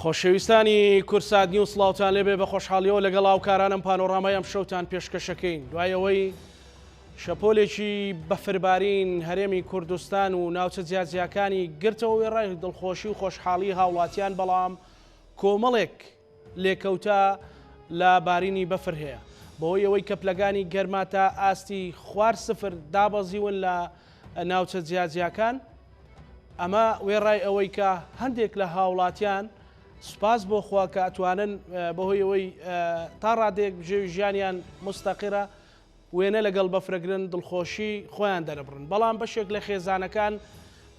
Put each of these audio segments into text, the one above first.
خۆشەویستانی کوردسات نیوز سڵاوتان لێبێ بە خۆشحاڵیەوە لەگەڵ هاوکارانم پانۆڕامای ئەم شەوتان پێشکەشەکەین دوای ئەوەی شەپۆلێکی بەفربارین هەرێمی کوردستان و ناوچە جیاجیاکانی گرتەوە وێڕای دڵخۆشی و خۆشحاڵی هاوڵاتیان بەڵام کۆمەڵێک لێکەوتە لە بارینی بەفر هەیە بەهۆی ئەوەی کە پلەکانی گەرما تا ئاستی خوار سفر دابەزیون لە ناوچە جیاجیاکان، ئەمە وێڕای ئەوەی کە هەندێک لە هاوڵاتیان سوپاس بۆ خوا کە ئەتوانن بەهۆی ئەوەی تا ڕادەیەک بژێوی ژیانیان مستەقرە وێنە لەگەڵ بەفرەگرن دڵخۆشی خۆیان دەربڕن بەڵام بەشێک لە خێزانەکان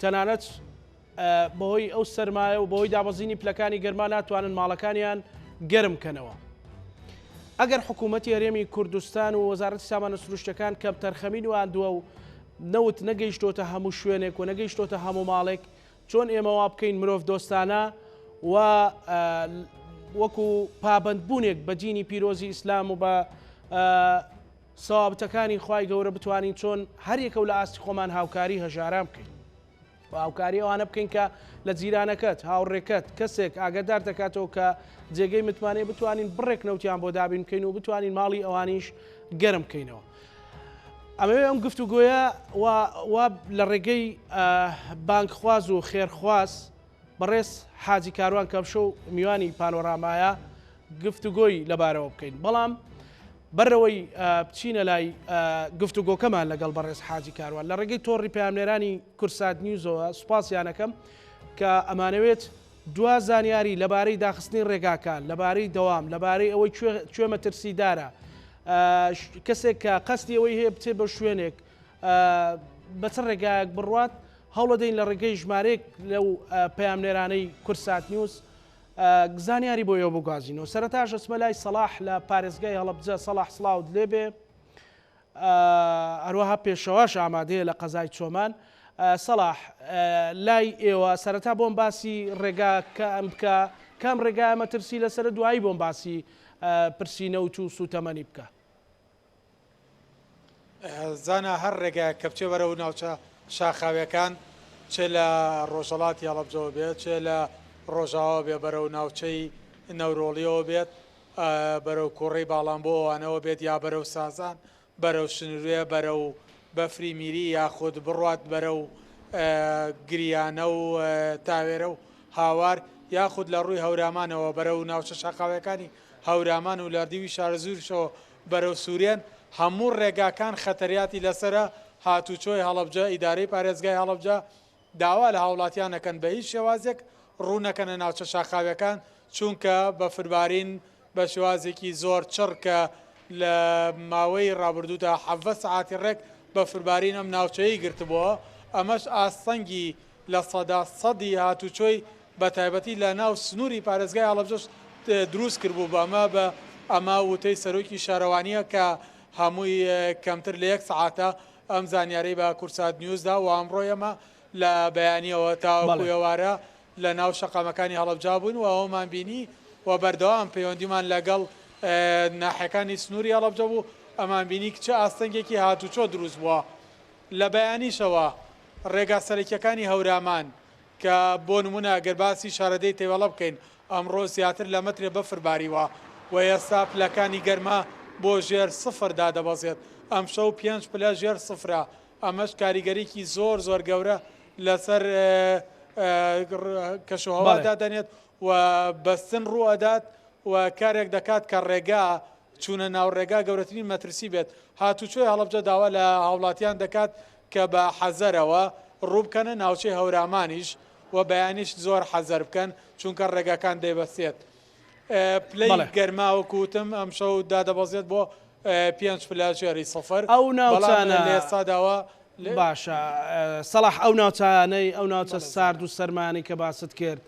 تەنانەت بەهۆی ئەو سەرمایە و بەهۆی دابەزینی پلەکانی گەرما ناتوانن ماڵەکانیان گەرم کەنەوە. ئەگەر حکوومەتی هەرێمی کوردستان و وەزارەتی سامانە سروشتەکان کەمتەرخەمی نواندووە و نەوت نەگەیشتۆتە هەموو شوێنێک و نەگەیشتۆتە هەموو ماڵێک، چۆن ئێمە وا بکەین مرۆڤ دۆستانە و وەکو پابەندبوونێک بە دینی پیرۆزی ئیسلام و بە سەوابتەکانی خوای گەورە بتوانین چۆن هەریەکە و لە ئاستی خۆمان هاوکاری هەژاران بکەین. و هاوکاری ئەوانە بکەین کە لە جیرانەکەت، هاوڕێکەت، کەسێک ئاگادار دەکاتەوە کە جێگەی متمانەیە بتوانین بڕێک نەوتیان بۆ دابین بکەین و بتوانین ماڵی ئەوانیش گەرم بکەینەوە. ئەمەوێ ئەم گفتوگۆیە وا لە ڕێگەی بانگخواز و خێرخواز بەڕێز حاجی کاروان کەمشە و میوانی پانۆرامایە گفتوگۆی لەبارەوە بکەین بەڵام بەرەوەی بچینە لای گفتوگۆکەمان لەگەڵ بەڕێز حاجی کاروان لە ڕێگەی تۆڕی پەیامنێرانی کورسات نیوزەوە سوپاسیانەکەم کە ئەمانەوێت دوا زانیاری لەبارەی داخستنی ڕێگاکان لەبارەی دەوام لەبارەی ئەوەی کوێ مەترسیدارە کەسێک کە قەستی ئەوەی هەیە بچێت بە شوێنێک بە چ ڕێگایەک بڕوات هەوڵەدەین لە ڕێگەی ژمارەیەک لەو پەیامنێرانەی کورسات نیوز زانیاری بۆ ئێوە بگوازینەوە. سەرەتاش ئەچمە لای سەڵاح لە پارێزگای هەڵەبجە، سەڵاح سڵاوت لێبێ. هەروەها پێشەواش ئامادەیە لە قەزای چۆمان. سەڵاح لای ئێوە سەرەتا بۆم باسی ڕێگا کە بکە کام ڕێگایە مەترسی لەسەرە دوایی بۆم باسی پرسی نەوت و سوتەمەنی بکە. زانا هەر ڕێگایەک کە بچێ بەرەو ناوچە شاخاویەکان چ لە ڕۆژهەڵاتی هەڵەبجەوە بێت چ لە ڕۆژاواوە بێ بەرەو ناوچەی نەورۆڵیەوە بێت بەرەو کوڕی باڵانبۆ ئەوانەوە بێت یا بەرەو سازان بەرەو شنروێ بەرەو بەفری میری یاخود بڕوات بەرەو گریانە و تاوێرە و هاوار یاخود لە ڕووی هەورامانەوە بەرەو ناوچە شاخاویەکانی هەورامان و لە دیوی شارەزووریشەوە بەرەو سورێن هەموو ڕێگاکان خەتەریاتی لەسەرە، هاتوچۆی هەڵەبجە ئیدارەی پارێزگای هەڵەبجە داوا لە هاوڵاتیان ئەکەن بە هیچ شێوازێک ڕوو نەکەنە ناوچە شاخاویەکان چونکە بەفربارین بە شێوازێکی زۆر چڕ کە لە ماوەی ڕابردوودا 17 سەعاتی ڕێک بەفربارین ئەم ناوچەیەی گرتبووە ئەمەش ئاستەنگی لە سەدا 100ی هاتوچۆی بە تایبەتی لە ناو سنووری پارێزگای هەڵەبجەش دروست کردبوو، بەمە بە ئەمە وتەی سەرۆکی شارەوانییە کە هەمووی کەمتر لە یەک سەعاتە ئەم زانیارەی بە کوردسات نیوز دا و ئەمڕۆ ئێمە لە بەیانییەوە تاوەکو ئێوارە لە ناو شەقامەکانی هەڵەبجە بووین و ئەوەمان بینی و بەردەوام پەیوەندیمان لەگەڵ ناحیەکانی سنووری هەڵەبجە بوو ئەمان بینی چ ئاستەنگێکی هاتوچۆ دروست بووە لە بەیانیشەوە ڕێگا سەرەکیەکانی هەورامان کە بۆ نموونە گەر باسی شارەدێی تەوێڵە بکەین ئەمڕۆ زیاتر لە مەترێ بەفر باریوە و ئێستا پلەکانی گەرما بۆ ژێر سفر دادەبەزێت، ئەمشەو پێنج پلە ژێر سفرە، ئەمەش کاریگەریی زۆر زۆر گەورە لەسەر کەشوهەوا دادەنێت و بەستن ڕووئەدات و کارێک دەکات کە ڕێگا چوونە ناو ڕێگا گەورەترین مەترسی بێت. هاتوچۆی هەڵەبجە داوا لە هاوڵاتیان دەکات کە بە حەزەرەوە ڕووبکەنە ناوچەی هەورامانیش و بەیانیش زۆر حەزەر بکەن چونکە ڕێگاکان دەیبەستێت. پلەی گەرما وەکو وتم ئەمشەو دادەبەزێت بۆ پێنج پلە ژێری سفر ئەو ناوچانە لە ئێستاداوە باشە سەڵاح ئەو ناوچانەی ئەو ناوچە سارد و سەرمایانەی کە باست کرد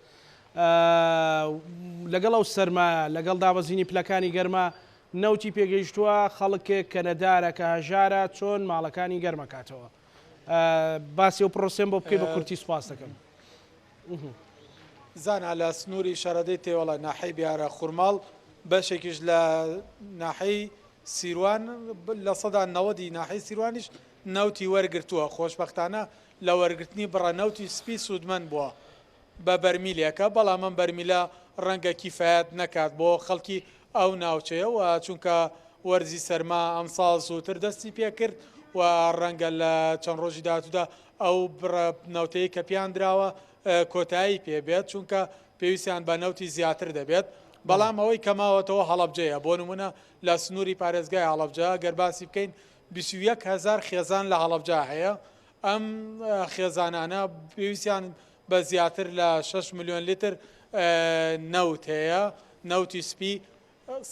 لەگەڵ ئەو سەرمایە، لەگەڵ دابەزینی پلەکانی گەرما، نەوتی پێگەیشتووە، خەڵکێک کە نەدارە، کە هەژارە، چۆن ماڵەکانی گەرمەکاتەوە؟ باسی ئەو پڕۆسەیەم بۆ بکەی بە کورتی سوپاس دەکەم. زانا لە سنووری شارەدێی تێوەڵە، ناحیەی بیارە خورماڵ، بەشێکیش لە ناحیەی سیروان، 90% ی ناحیەی سیروانیش نەوتی وەرگرتووە، خۆشبەختانە لە وەرگرتنی بڕە نەوتی سپی سوودمەند بووە. بە بەرمیلێکە، بەڵام ئەم بەرمیلە ڕەنگە کیفایەت نەکات بۆ خەڵکی ئەو ناوچەیە و چونکە وەرزی سەرما ئەمساڵ زووتر دەستی پێکرد و ڕەنگە لە چەند ڕۆژی داهاتوودا ئەو بڕە نەوتەی کە پێیان دراوە کۆتایی پێ بێت، چونکە پێویستیان بە نەوتی زیاتر دەبێت. بەڵام ئەوەی کە ماوەتەوە هەڵەبجەیە، بۆ نموونە لە سنووری پارێزگای هەڵەبجە گەر باسی بکەین 21 هەزار خێزان لە هەڵەبجە هەیە، ئەم خێزانانە پێویستیان بە زیاتر لە 6 ملیۆن لیتر نەوت هەیە، نەوتی سپی.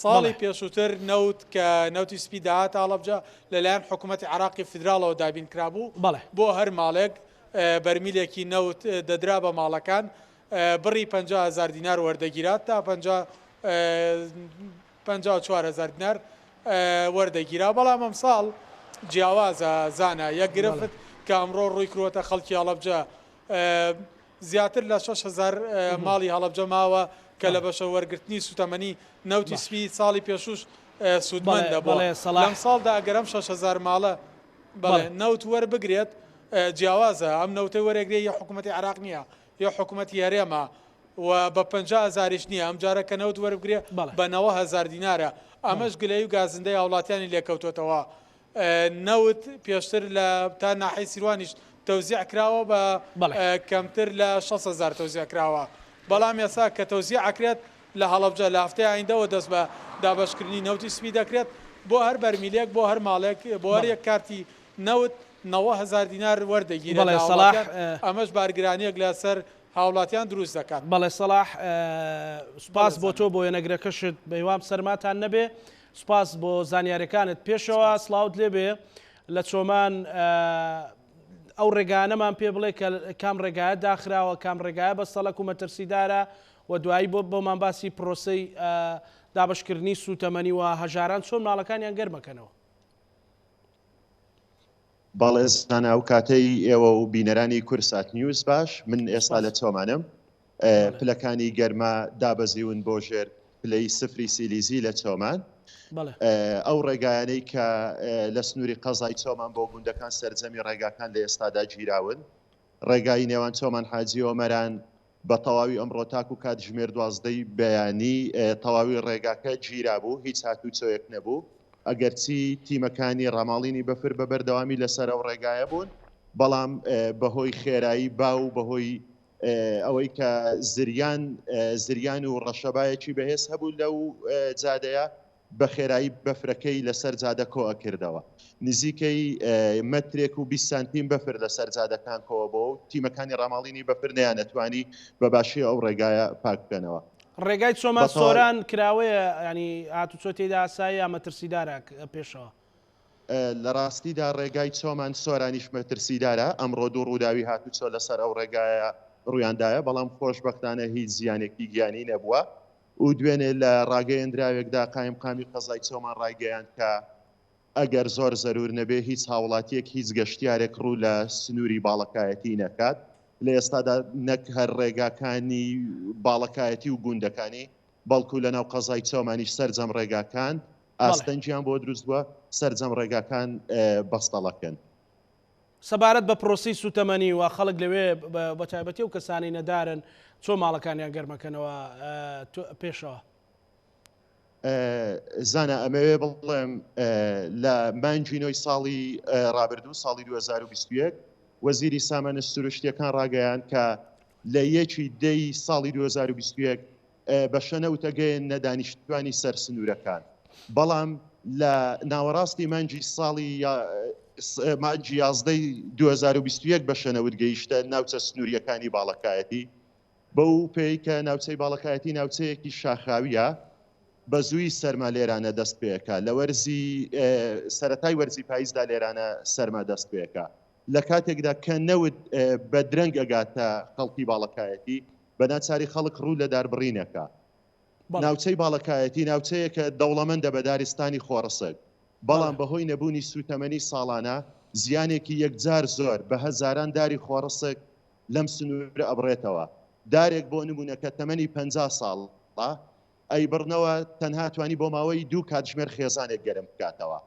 ساڵی پێشووتر نەوت کە نەوتی سپی داهاتە هەڵەبجە لەلایەن حکوومەتی عراقی فیدراڵەوە دابین کرابوو، بۆ هەر ماڵێک بەرمیلێکی نەوت دەدرا بە ماڵەکان، بڕی 50 هەزار دینار وەردەگیرا تا 54 هەزار دینار وەردەگیرا، بەڵام ئەمساڵ جیاوازە زانا. یەک گرفت کە ئەمڕۆ ڕووی کرووەتە خەڵکی هەڵەبجە، زیاتر لە 6000 ماڵی هەڵەبجە ماوە کە لە بەشە وەرگرتنی سوتەمەنی نەوتی سپی ساڵی پێشووش سوودمەند دەبوو. لەم ساڵدا ئەگەر ئەم 6000 ماڵە بەڵێ نەوت وەربگرێت جیاوازە، ئەم نەوتەی وەرەگرێ یە حکوومەتی عێراق نییە، یە حکوومەتی هەرێمە و بە 50 هەزاریش نییە، ئەم جارە کە نەوت وەربگرێ بە 90 هەزار دینارە. ئەمەش گلەیی و گازندەی هاوڵاتیانی لێکەوتۆتەوە. نەوت پێشتر لە تا ناحیەی سیروانیش تەوزیع کراوە بە کەمتر لە 60 هەزار تەوزیع کراوە، بەڵام ئێستا کە تەوزیع ئەکرێت لە هەڵەبجە لە هەفتەی ئایندەوە دەست بە دابەشکردنی نەوتی سپی دەکرێت بۆ هەر بەرمیلێک بۆ هەر ماڵێک بۆ هەر یەک کارتی نەوت 90 هەزار دینار وەردەگیرێت لە هاوڵاتیان، ئەمەش بارگرانییەک لەسەر هاوڵاتیان دروست دەکات. بەڵێ سەڵاح سوپاس بۆ تۆ بۆ وێنەگرەکەشت بەهیوام سەرماتان نەبێ. سوپاس بۆ زانیاریەکانت پێشەوا سڵاوت لێبێ لە چۆمان ئەو ڕێگانەمان پێ بڵێ کە کام ڕێگایە داخراوە کام ڕێگایە بە سەڵک و مەترسیدارە و دوایی بۆ بۆمان باسی پرۆسەی دابشکردنی سوتەمەنی و هەژاران چۆن ماڵەکانیان گەرمەکەنەوە. بەڵێ زانا ئەو کاتەی ئێوە و بینەرانی کورسات نیوز باش من ئێستا لە چۆمانم پلەکانی گەرما دابەزیون بۆ ژێر پلەی سفری سیلیزی لە چۆمان ئەو ڕێگایانەی کە لە سنووری قەزای چۆمان بۆ گوندەکان سەرجەمی ڕێگاکان لە ئێستادا گیراون ڕێگای نێوان چۆمان حاجی ئۆمەران بە تەواوی ئەمڕۆ تاکو کاتژمێر دوازدەی بەیانی تەواوی ڕێگاکە گیرابوو، هیچ هاتووچۆیەک نەبوو، ئەگەرچی تیمەکانی ڕاماڵینی بەفر بە بەردەوامی لەسەر ئەو ڕێگایە بوون، بەڵام بەهۆی خێرایی با و بەهۆی ئەوەی کە زریان زریان و ڕەشەبایەکی بەهێز هەبوو لەو جادەیە، بە خێرایی بەفرەکەی لەسەر جادە کۆئەکردەوە. نزیکەی مەترێک و 20 سانتیم بەفر لەسەر جادەکان کۆبۆوە و تیمەکانی ڕاماڵینی بەفر نەیانەتوانی بە باشی ئەو ڕێگایە پاک بکەنەوە. ڕێگای چۆمان سۆران کراوەیە یانی هاتوچۆ تێیدا ئاسایە یا مەترسیدارە پێشەوە؟ لە ڕاستیدا ڕێگای چۆمان سۆرانیش مەترسیدارە، ئەمڕۆ دوو ڕووداوی هاتوچۆ لەسەر ئەو ڕێگایە ڕوویاندایە، بەڵام خۆشبەختانە هیچ زیانێکی گیانی نەبووە. و دوێنێ لە ڕاگەیەندراوێکدا قایمقامی قەزای چۆمان ڕایگەیاند کە ئەگەر زۆر زەرور نەبێ هیچ هاوڵاتیەک هیچ گەشتیارێک ڕوو لە سنووری باڵەکایەتی نەکات. لە ئێستادا نەک هەر ڕێگاکانی باڵەکایەتی و گوندەکانی بەڵکو لە ناو قەزای چۆمانیش سەرجەم ڕێگاکان ئاستەنگیان بۆ دروست بووە، سەرجەم ڕێگاکان بەستەڵەکن. سەبارەت بە پرۆسەی سوتەمەنی و خەڵک لەوێ بەتایبەتی ئەو کەسانەی نەدارن چۆن ماڵەکانیان گەرمەکەنەوە پێشەوە؟ زانا ئەمەوێ بڵێم لە مانگی نۆی ساڵی ڕابردوو ساڵی 2021 وەزیری سامانە سروشتیەکان ڕاگەیان کە لە یەکی دەی ساڵی 2021 بەشە نەوتەگەیەننە دانیشتوانی سەر سنوورەکان، بەڵام لە ناوەڕاستی مانگی ساڵی مانگی یازدەی 2021 بەشە نەوت گەیشتە ناوچە سنوورییەکانی باڵەکایەتی، بەو پێی کە ناوچەی باڵەکایەتی ناوچەیەکی شاخاوییە بە زووی سەرما لێرانە دەست پێکا، لە وەرزی سەرەتای وەرزی پاییزدا لێرانە سەرما دەست پێکا، لە کاتێکدا کە نەوت بە درەنگ ئەگاتە خەڵکی باڵەکایەتی، بە ناچاری خەڵک ڕوو لە داربڕین ئەکا. ناوچەی باڵەکایەتی ناوچەیەکە دەوڵەمەندە بە دارستانی خۆڕسک، بەڵام بەهۆی نەبوونی سووتەمەنی ساڵانە زیانێکی یەکجار زۆر بە هەزاران داری خۆڕسک لەم سنوورە ئەبڕێتەوە. دارێک بۆ نموونە کە تەمەنی 50 ساڵە ئەیبڕنەوە تەنها توانی بۆ ماوەی دوو کاتژمێر خێزانێک گەرم بکاتەوە.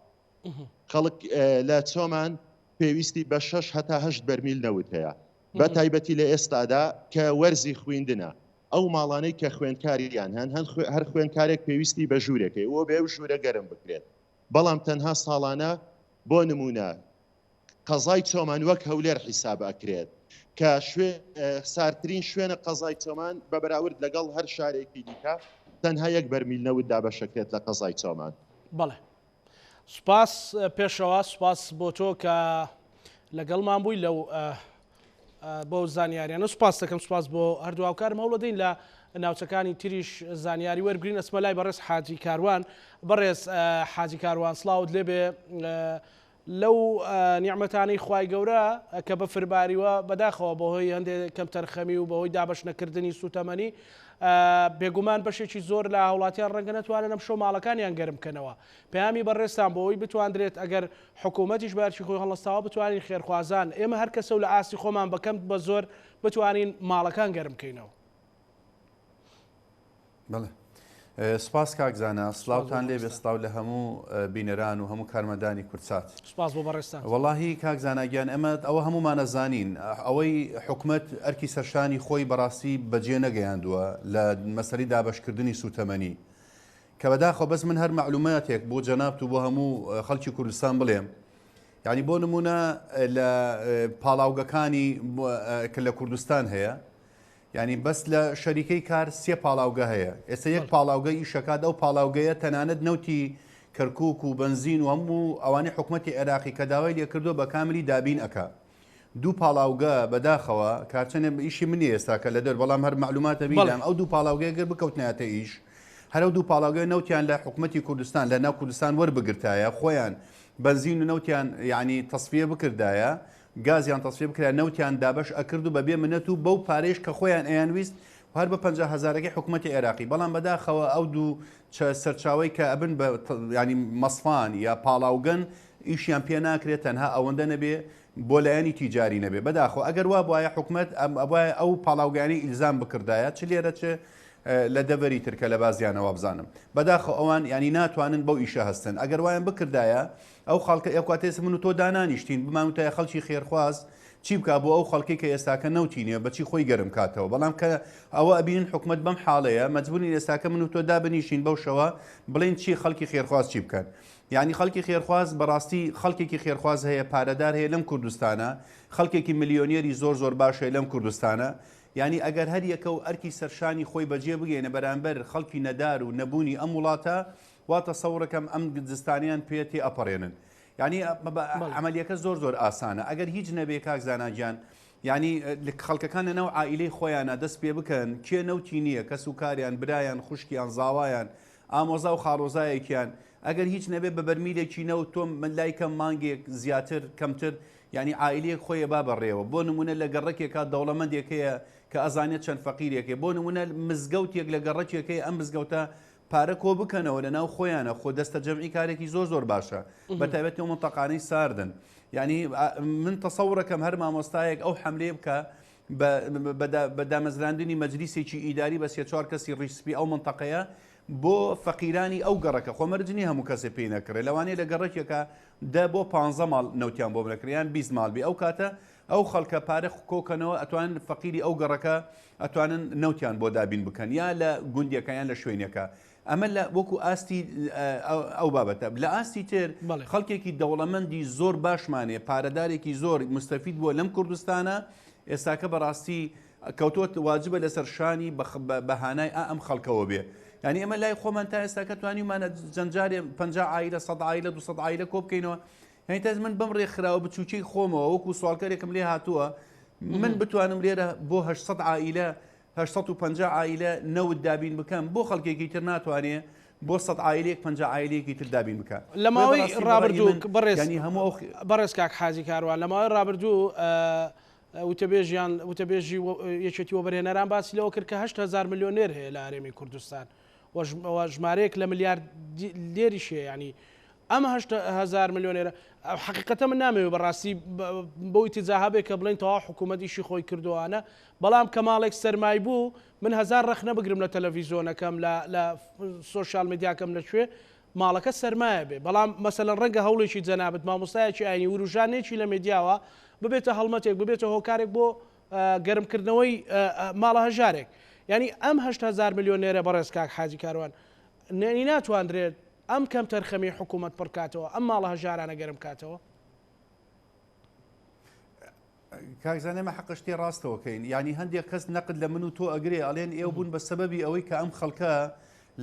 خەڵک لە چۆمان پێویستی بە شەش هەتا هەشت بەرمیل نەوت هەیە. بە تایبەتی لە ئێستادا کە وەرزی خویندنە ئەو ماڵانەی کە خوێندکاریان هەن هەن هەر خوێندکارێک پێویستی بە ژوورێک هەیە و بێ ئەو ژوورە گەرم بکرێت بەڵام تەنها ساڵانە بۆ نمونە قەزای چۆمان وەک هەولێر حیساب ئەکرێت کە شوێ سارترین شوێنە قەزای چۆمان بە بەراورد لەگەڵ هەر شارێکی دیکە تەنها یەک بەرمیل نەوت دابەشەکرێت لە قەزای چۆمان. بەڵێ سوپاس پێشەوا سوپاس بۆ تۆ کە لەگەڵمان بووی لەو بۆ زانیاریانە سوپاس دەکەم سوپاس بۆ هەردوو هاوکارم هەوڵەدەین لە ناوچەکانی تریش زانیاری وەرگین ئەسمە لای بەڕێز حاجی کاروان بەڕێز حاجی کاروان سڵاوت لێبێ لەو نیعمەتانەی خوای گەورە کە بەفر باریوە بەداخەوە بەهۆی هەندێک کەمتەرخەمی و بەهۆی دابەش نەکردنی سوتەمەنی بێگومان بەشێکی زۆر لە هاوڵاتیان ڕەنگە نەتوانن ئەم شەو ماڵەکانیان گەرم بکەنەوە پەیامی بەڕێزتان بۆ ئەوەی بتواندرێت ئەگەر حکوومەتیش بەرچی خۆی هەڵستاوە بتوانین خێرخوازان ئێمە هەر کەسە و لە ئاستی خۆمان بەکەم بە زۆر بتوانین ماڵەکان گەرم بکەینەوە. بەڵێ سپاس کاک زانا سڵاوتان لێ بێ سڵاو لە هەموو بینەران و هەموو کارمەندانی کوردسات سپاس بۆ بەڕێزتان وەڵاهی کاک زانا گیان ئەمە ئەوە هەموومانە زانین ئەوەی حکومەت ئەرکی سەرشانی خۆی بەڕاستی بەجێ نەگەیاندووە لە مەسەری دابەشکردنی سوتەمەنی کە بەداخەوە بەس من هەر مەعلوماتێک بۆ جەنابت و بۆ هەموو خەڵکی کوردستان بڵێم یعنی بۆ نمونە لە پاڵاوگەکانی کە لە کوردستان هەیە یانی بەس لە شەریکەی کار سێ پاڵاوگە هەیە ئێستا یەک پاڵاوگە ئیشەکات ئەو پاڵاوگەیە تەنانەت نەوتی کەرکک و بنزین و هەموو ئەوانەی حکوومەتی عێراقی کە داوای لێکردو بە کاملی دابین ئەکا دوو پاڵاوگە بەداخەوە کارچەنێ ئیشی منی ئێستا کە لە دەر بەڵام هەر معلوماتە بیدام ئەو دوو پاڵاوگەیە گەر بکەوتنایەتە ئیش هەر ئەو دوو پاڵاوگەیە نەوتیان لە حکوومەتی کوردستان لە ناو کوردستان وەربگرتایە خۆیان بنزین و نەوتیان یعنی تەسفیە بکردایە گازیان تەسفیە بکرایە نەوتیان دابەش ئەکرد و بەبێ منەت و بەو پارەیش کە خۆیان ئەیانویست و هەر بە 50 هەزارەکەی حکومەتی عێراقی بەڵام بەداخەوە ئەو دوو سەرچاوەی کە ئەبن بە ینی مەسفان یا پاڵاوگەن ئیشیان پێ ناکرێت تەنها ئەوەندە نەبێ بۆ لایەنی تیجاری نەبێ بەداخۆ ئەگەر وا بواە حکومەت ئەم ئەبواە ئەو پاڵاوگانی ئیلزام بکردایە چ لێرە چ لە دەڤەری تر کە لە بازیانەوە بزانم بەداخۆ ئەوان ینی ناتوانن بەو ئیشە هەستن ئەگەر وایان بکردایە ئەو خەڵکە ئێکواتێس من و تۆ دانانیشتین بمانوتایە خەڵکی خێرخواز چی بکا بۆ ئەو خەڵکەی کە ئێستاکە نەوتی نیە بەچی خۆی گەرم کاتەوە بەڵام کە ئەوە ئەبینن حکومەت بەم حاڵەیە مەجبورین ئێستاکە من و تۆ دابنیشین بەو شەوە بڵێن چی خەڵکی خێرخواز چی بکەن یعنی خەڵکی خێرخواز بەڕاستی خەڵکێکی خێرخواز هەیە پارەدار هەیە لەم کوردستانە خەڵکێکی ملیۆنێری زۆر زۆر باش هەیە لەم کوردستانە یعنی ئەگەر هەر یەکە و ئەرکی سەرشانی خۆی بەجێ بگەینە بەرامبەر خەڵکی نەدار و نەبوونی ئەم وڵاتە وا تەسەورەکەم ئەم زستانیان پێ تێ ئەپەڕێنن یعنی عملیەکە زۆر زۆر ئاسانە ئەگەر هیچ نەبێ کاک زانا گیان یعنی خەڵکەکان لەناو عائیلەی خۆیانە دەست پێ بکەن کێ نەوتی نییە کەس و کاریان برایان خوشکیان زاوایان ئامۆزا و خاڵۆزایەکیان ئەگەر هیچ نەبێ بە بەرمیلێکی نەوت تۆم من لای کەم مانگێک زیاتر کەمتر یعنی عائیلەیەک خۆی با بەڕێوە بۆ نمونە لە گەڕەکێکا دەوڵەمەندێک هەیە کە ئەزانێت چەند فەقیرێکێ بۆ نمونە مزگەوتێک لە گەڕەکێک هەیە ئەم مزگەوتە پارە کۆ بکەنەوە لە ناو خۆیانە خۆ دەستە جەمعی کارێکی زۆر زۆر باشە بە تایبەتی ئەو منتەقانەی ساردن یعنی من تەسەورەکەم هەر مامۆستایەک ئەو حملەیە بکە بە دامەزراندنی مەجلیسێکی ئیداری بە سێ چوار کەسی ڕیسپی ئەو منتەقەیە بۆ فەقیرانی ئەو گەڕەکە خۆ مەرج نییە هەموو کەسێ پێی نەکڕێ لەوانەیە لە گەڕەکێکە دە بۆ پ ماڵ نەوتیان بۆ بنەکریان 20 ماڵ بی ئەو کاتە ئەو خەڵکە پارە کۆکەنەوە ئەتوانن فەقیری ئەو گەڕەکە ئەتوانن نەوتیان بۆ دابین بکەن یا لە گوندێکە یان لە شوێنێکە ئەمە لە وەکو ئاستی ئەو بابەتە لە ئاستی تر خەڵکێکی دەوڵەمەندی زۆر باشمانێ پارەدارێکی زۆر مستەفید بووە لەم کوردستانە ئێستاکە بەڕاستی کەوتوت واجبە لەسەر شانی بەهانای ئا ئەم خەڵکەوە بێ یعنی ئەمە لای خۆمان تا ئێستاکە توانیمانە جەنجارێ 50 عیلە 100 عیلە 200 عیلە کۆ بکەینەوە یانی تەز من بەم ڕێکخراوە بچووکەی خۆمەوە وەکو سواڵکەرێکم لێ هاتووە من بتوانم لێرە بۆ 800 عائلە 850 عائلە نەوت دابین بکەم بۆ خەڵکێکی تر ناتوانێ بۆ 100 عائلەیەک 50 عائلەیەکی تر دابین بکە لە ماوەی ڕابردوو بەڕێز هەموو ئەو بەڕێز کاک حاجی کاروان لە ماوەی ڕابردوو وتەبێژیان وتەبێژی یەکێتی وەبەرهێنەران باسی لەوە کرد کە 8000 ملیۆنێر هەیە لە هەرێمی کوردستان و ژمارەیەک لە ملیاردێریش هەیە ینی ئەم 8000 ملیۆنێرە حقیقەتە من نامەوێت بەڕاستی بۆ ئیتیجاهە بێ کە بڵێن تەواو حکوومەت ئیشی خۆی کردوانە بەڵام کە ماڵێک سەرمای بوو من هەزار ڕەخنە بگرم لە تەلەڤیزیۆنەکەم لە لە سۆشیال میدیاکەم لە کوێ ماڵەکە سەرمایە بێ بەڵام مەسەلەن ڕەنگە هەوڵێکی جەنابت مامۆستایەکی ئاینی وروژانێکی لە مێدیاوە ببێتە هەڵمەتێک ببێتە هۆکارێک بۆ. گەرمکردنەوەی ماڵە هەژارێک یانی ئەم 8هزار ملیۆنێرە بەڕێز کاک حاجی کاروان نێنی ناتواندرێت ئەم کەمتەرخەمی حکوومەت پڕکاتەوە ئەم ماڵە هەژارانە گەرم کاتەوە؟ کاک زانا ئێمە حەقە شتێ ڕاستەوە کەین یعنی هەندێک کەس نەقد لە من و تۆ ئەگرێ ئەڵێن ئێوە بوون بە سەبەبی ئەوەی کە ئەم خەڵکە